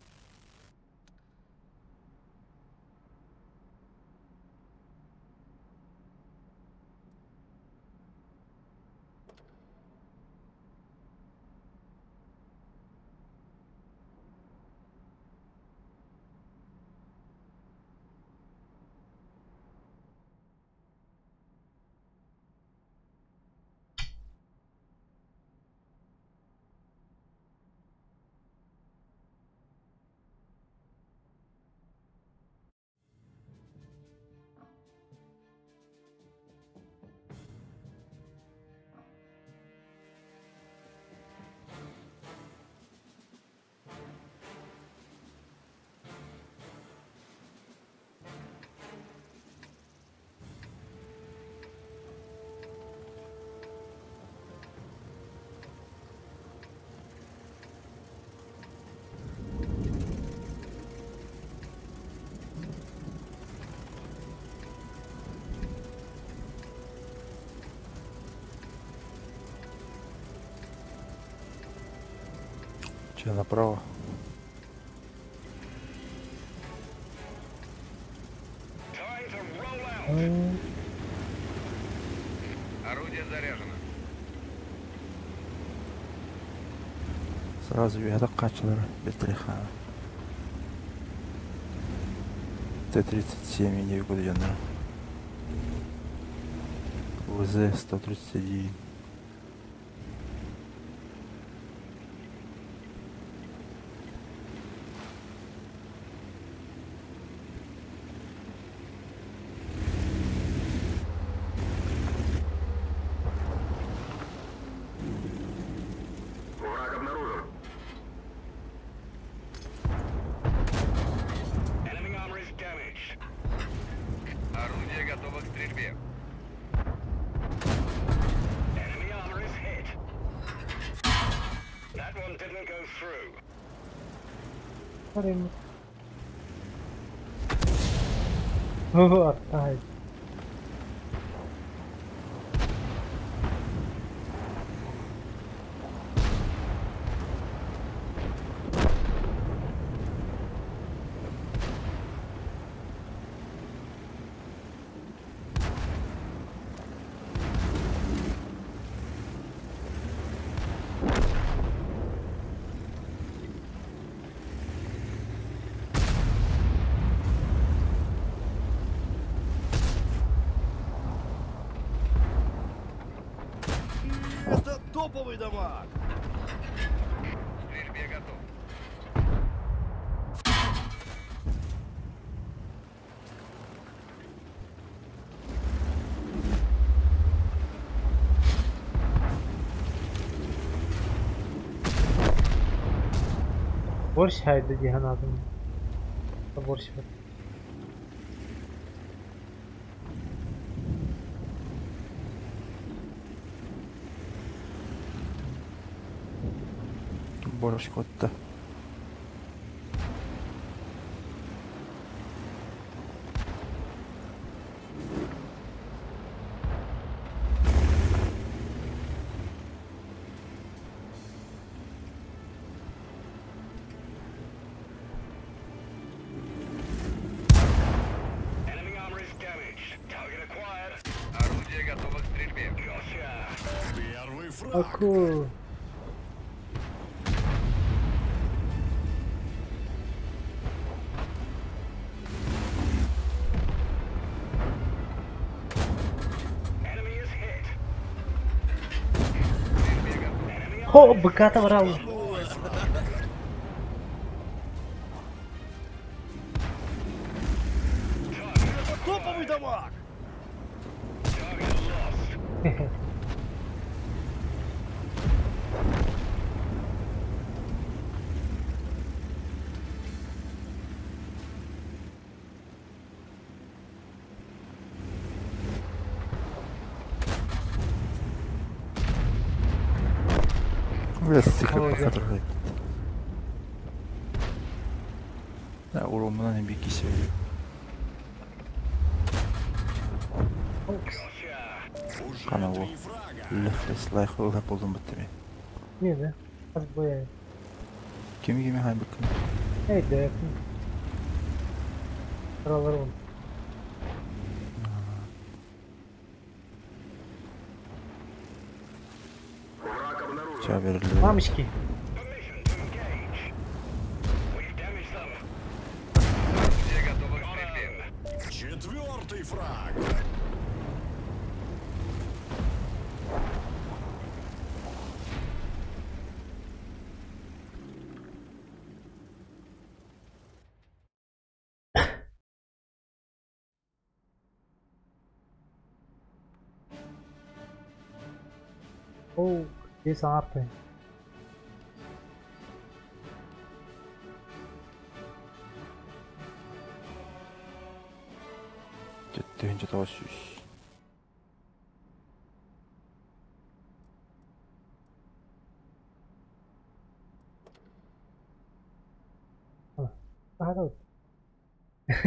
Че, направо? Time to roll out. Орудие заряжено. Сразу я качалар Бетриха. Т-37 не куда ВЗ-131. Враг обнаружен. Enemy armor is damaged. Орудие готово к стрельбе. Enemy armor is hit. That one didn't go through. Парень. О, отдай. Топовый дамаг! К стрельбе готов. Борщ хайда диһан атын. Борщ бар. Борщ котта. Enemy armor is damaged. Target acquired. Орудие готово к стрельбе. Gotcha. Первый фраг! Аку. Enemy is hit. К стрельбе готов. Enemy Хо, быката брал. Топовый дамаг! target lost. Бля, Ой, да. похотрой. Да, урумна не бики себе. Окс. Уже Канал. три фрага! Лехлес лайх ыла болдум бітті Не да. Az boya. Kimi kimi hay bakın. Neydi yakın. Sıraları onu. Враг обнаружен. Ча verildi. Mamiş ki. Permission to engage. We've damaged them. Орудие готово к стрельбе. Четвертый фраг! Oo, bir sanat. Tühünce toşuş. Daha da.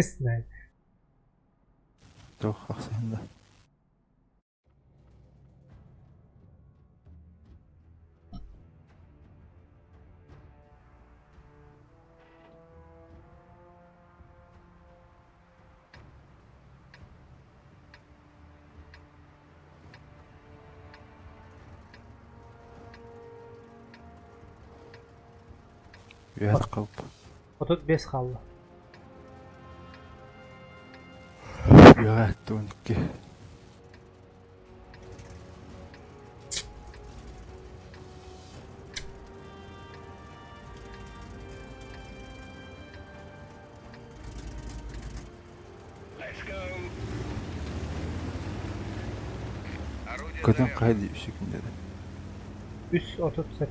Snay. Тух ахсында. Ühet kalp. 35 kaldı. Ühet 12. Let's go. Орудие Kadın заряжено. kaydı şeklinde de. Üst 37.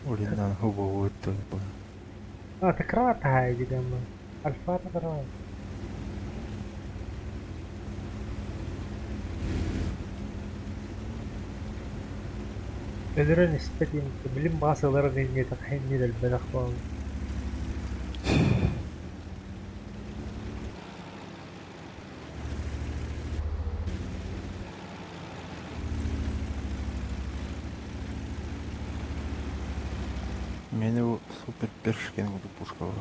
Orinden hubo hubo. Ha tekrar haydi gama. Alfa tekrar. Ödürün ispeti bilim basıları dinle takhinni del belakh. Meni bu super perşken oldu пушка var.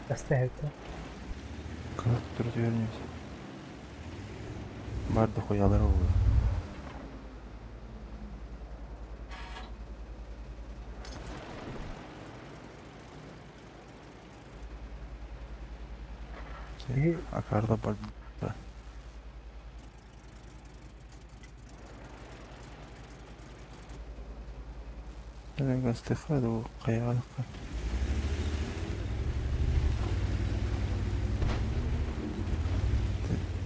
Оставь-то. Как тут развернемся? Бар дохуя здоровый. И- А карта бар. استخدوا قيادة.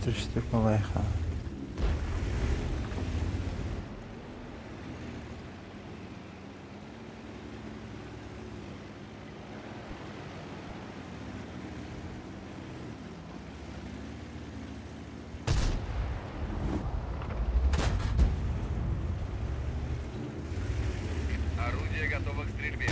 تشترك الله يخليك. Орудие готово к стрельбе.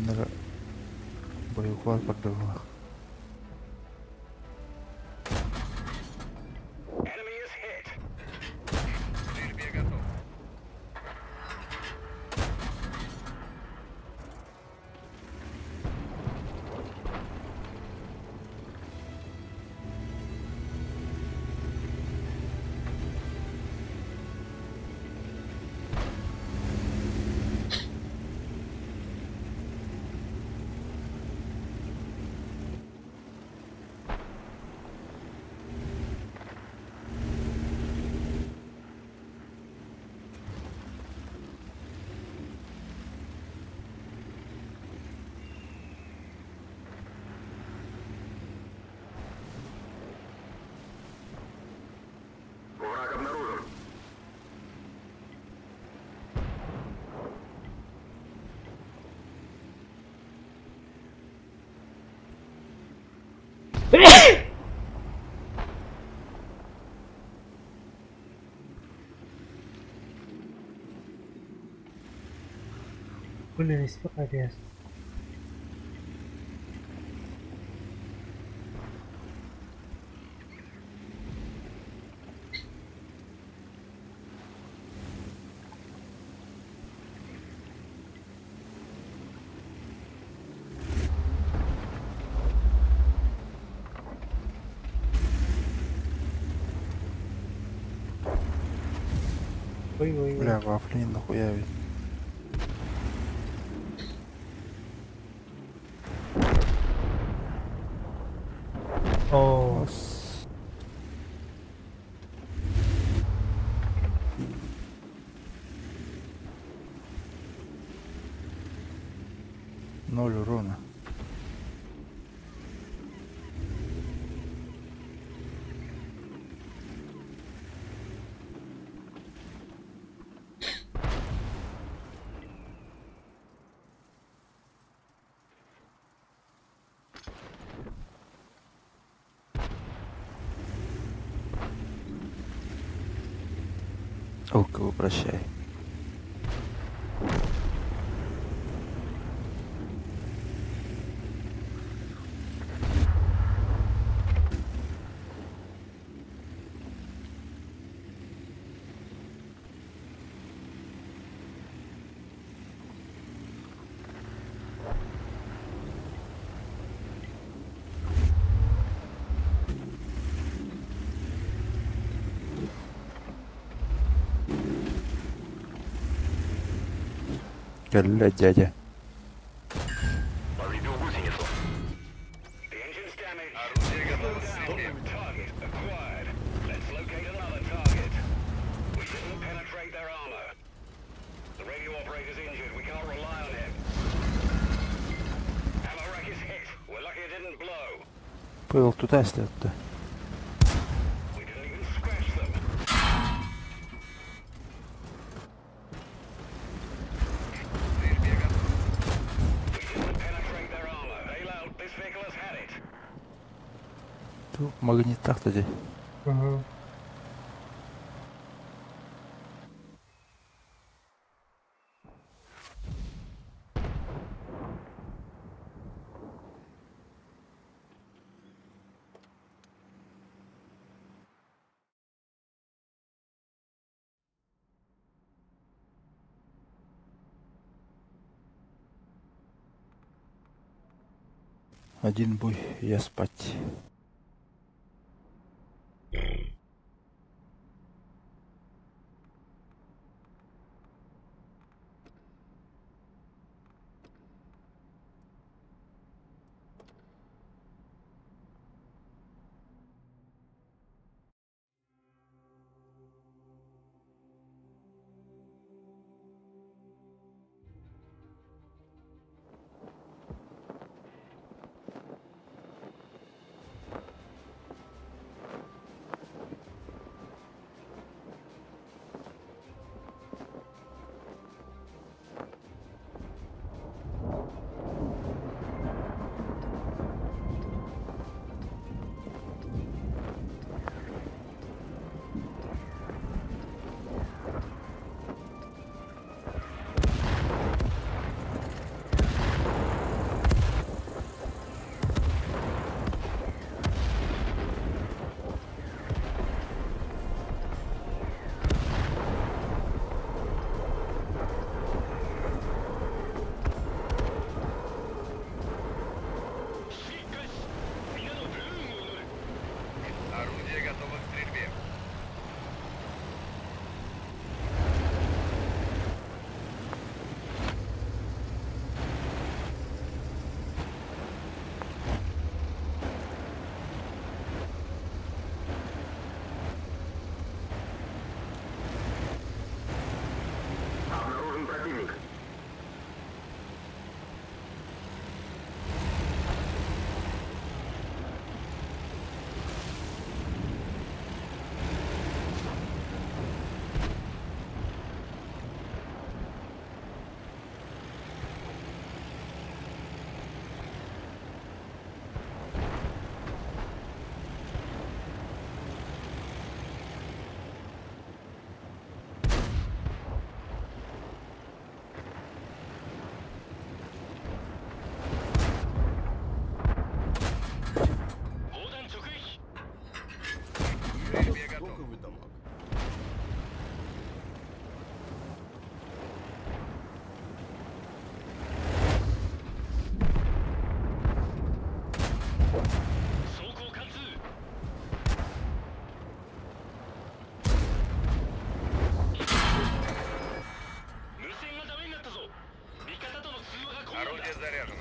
Надо боеуклад поддавал. Enemy is hit. К стрельбе готов. Враг обнаружен. Блин, история. Ой-ой-ой. Бля, вафли нахуя ведь. О, Ноль урона. Ока, прощай. Бля, дядя. Повредил гусеницу. The engine's damaged. Орудие готово к стрельбе. Target acquired. Let's locate another target. We didn't penetrate their armor. The radio operator's injured. We can't rely on him. Ammo rack is hit. We're lucky it didn't blow. Пыл туда, если оттуда. We didn't even scratch them. К стрельбе готов. We didn't penetrate Ту магниттаах да дии. Угу. Один бой, я спать. Орудие готово к стрельбе. Обнаружен противник. Стрельбе готов. Стоковый дамаг. Орудие заряжено.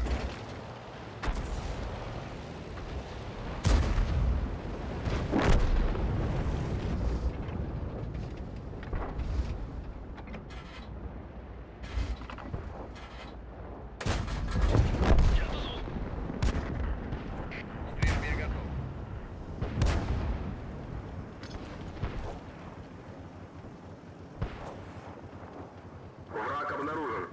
К стрельбе готов. Враг обнаружен.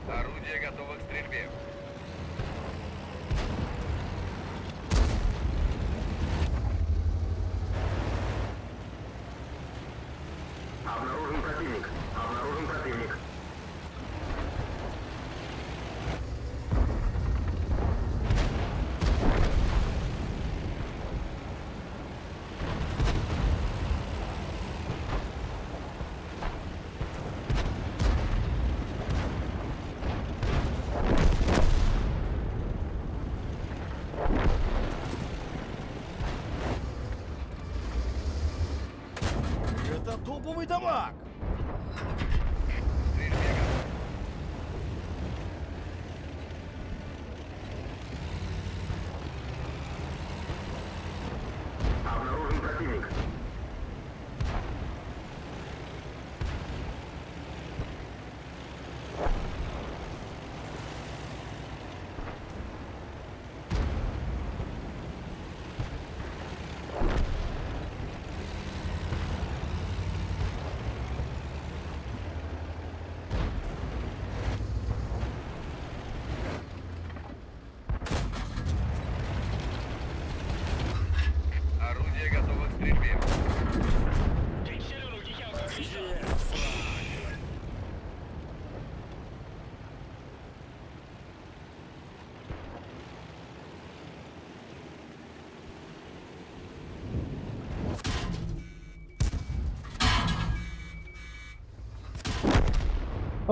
Орудие готово к стрельбе. Обнаружен противник. Обнаружен противник. Это топовый дамаг! К стрельбе готов. Обнаружен противник.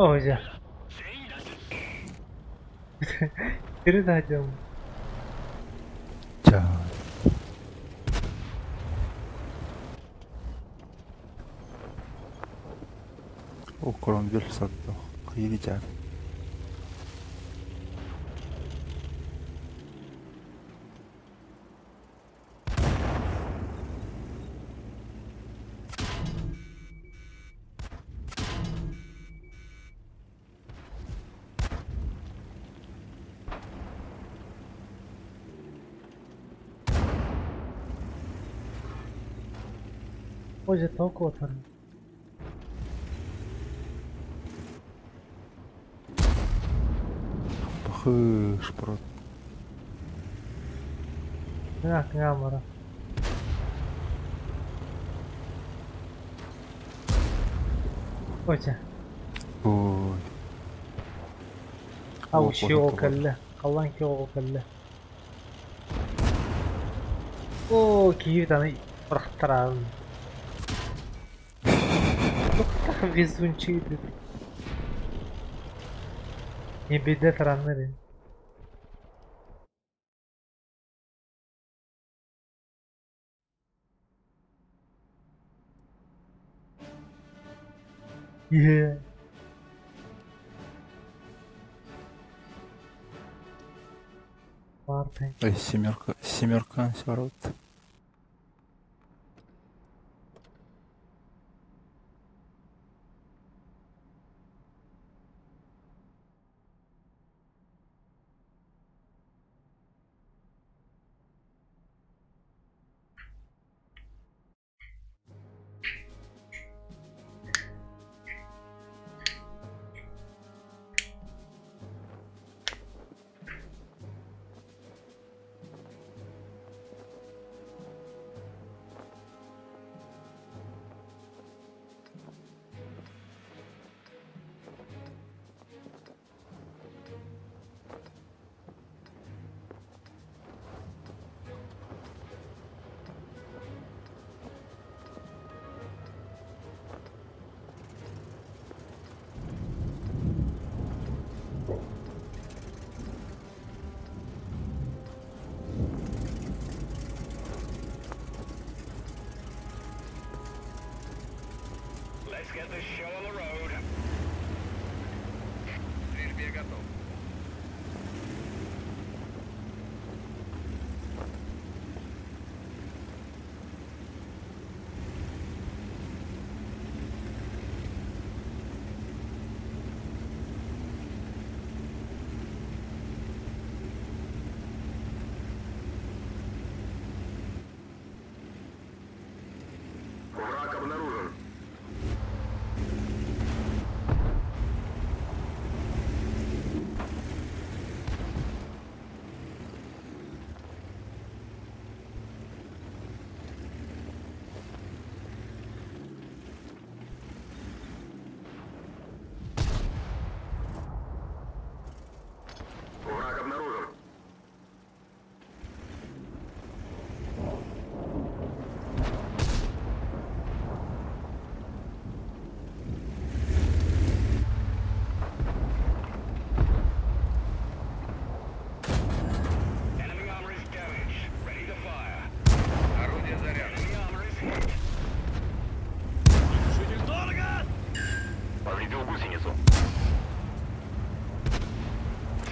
О, дьэ. Сири таһдьам. Ча. О, Кромвель сатты. Кыйы. О, дьэ, току отар. Пахы, шпрот. Кыңа, кыңа мара. О, дьэ. Ой. Ау, О, шиол вот. кэллэ. Халлан киол кэллэ. О, киһи аны бырахтаран. Туохтах везунчик. Не беде тараннары. Yeah. Парты. Ой, семерка, семерка, сворот. Let's get this show on the road. К стрельбе готов. Враг обнаружен. Враг обнаружен. Enemy armor is damaged. Ready to fire. Орудие заряжено. Enemy armor is hit. Житель дорого! Повредил гусеницу.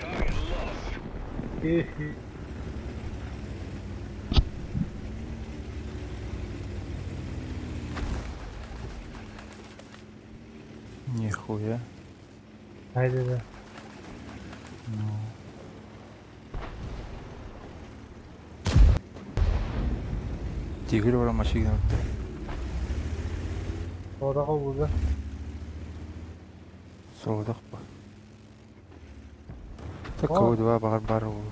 Target lost. Нихуя. Haydi да. Ну. Тигр бар машина. Одаға болды. Соғдақ ба. Так, кого два бар бар ол.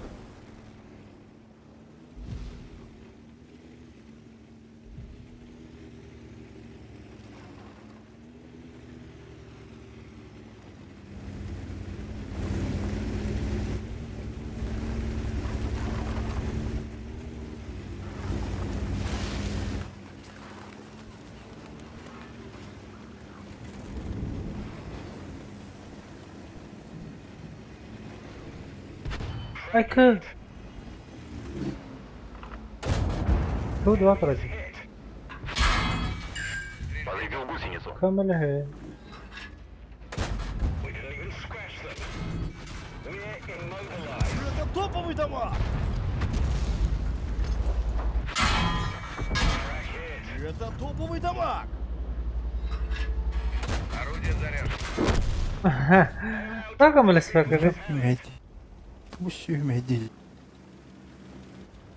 Айка! КВ-2 вроде. Повредил гусеницу. Көмөлөһө. We didn't even scratch them. We're immobilized. Это топовый дамаг! Это топовый дамаг! Орудие заряжено. Так көмөлөспөккө. Үмэйди. Тугу үмэйди.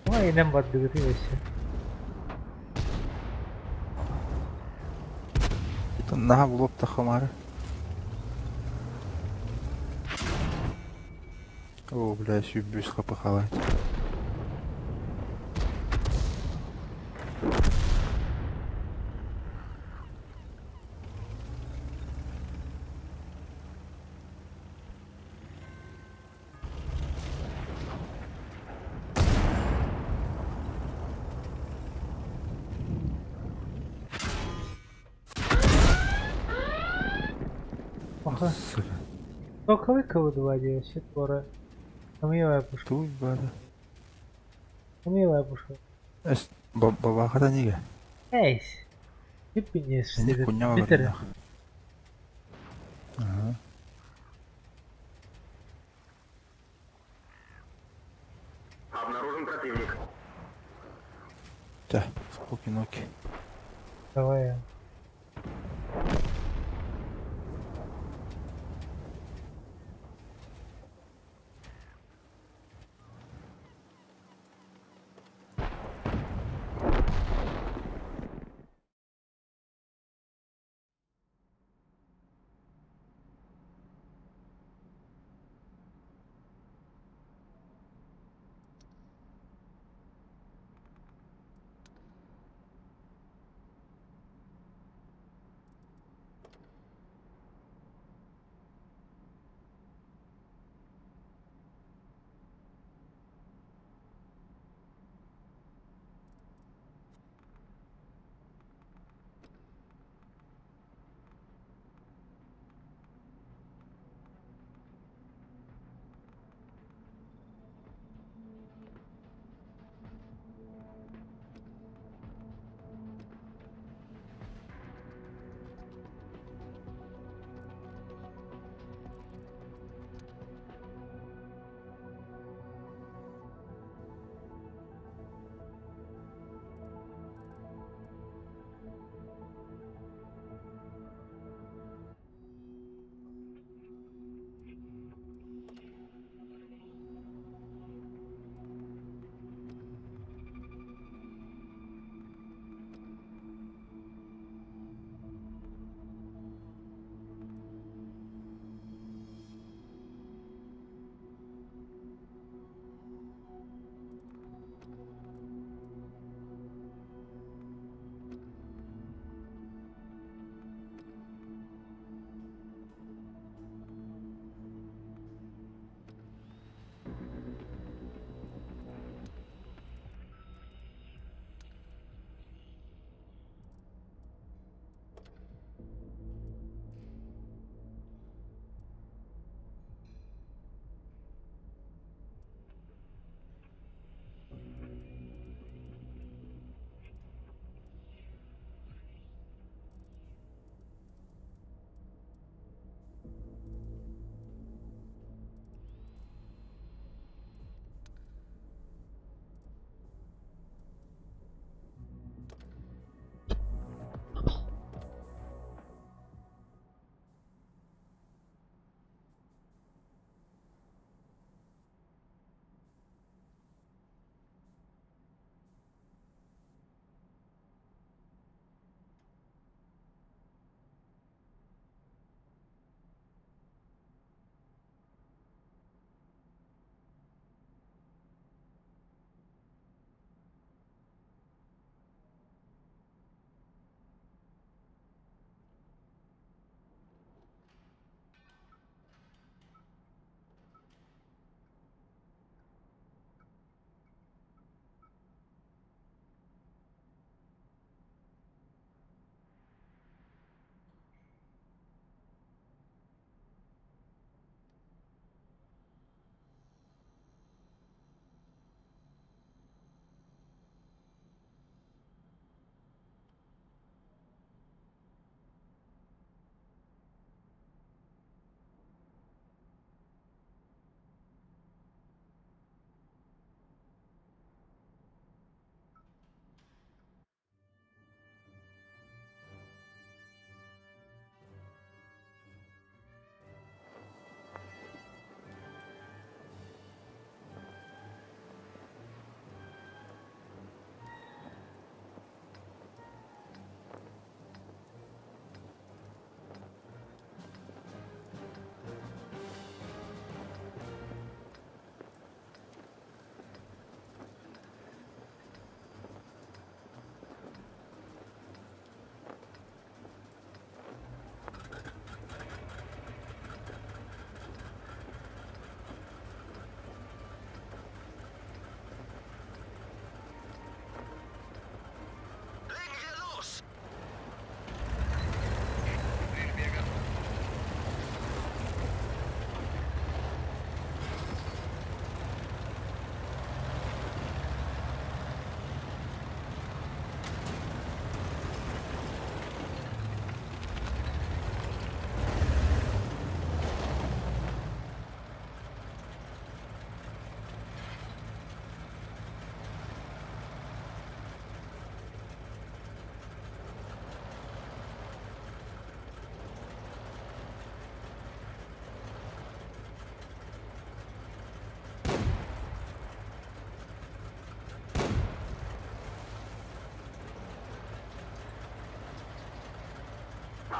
Ой, инем бардыгыты вообще. Наха булуп тахамары. О, бля, сүбүс хапы халат. Аха. Сука. Токовый КВ-2 дии вообще твора. Хамиевая пушка. Туй бада. Хамиевая пушка. Эс бабахата ниге. Эй! Типпинес. Эни кунява Битер. барынах. Ага. Обнаружен противник. Та, споки-ноки. Давай я.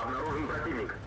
Обнаружен противник.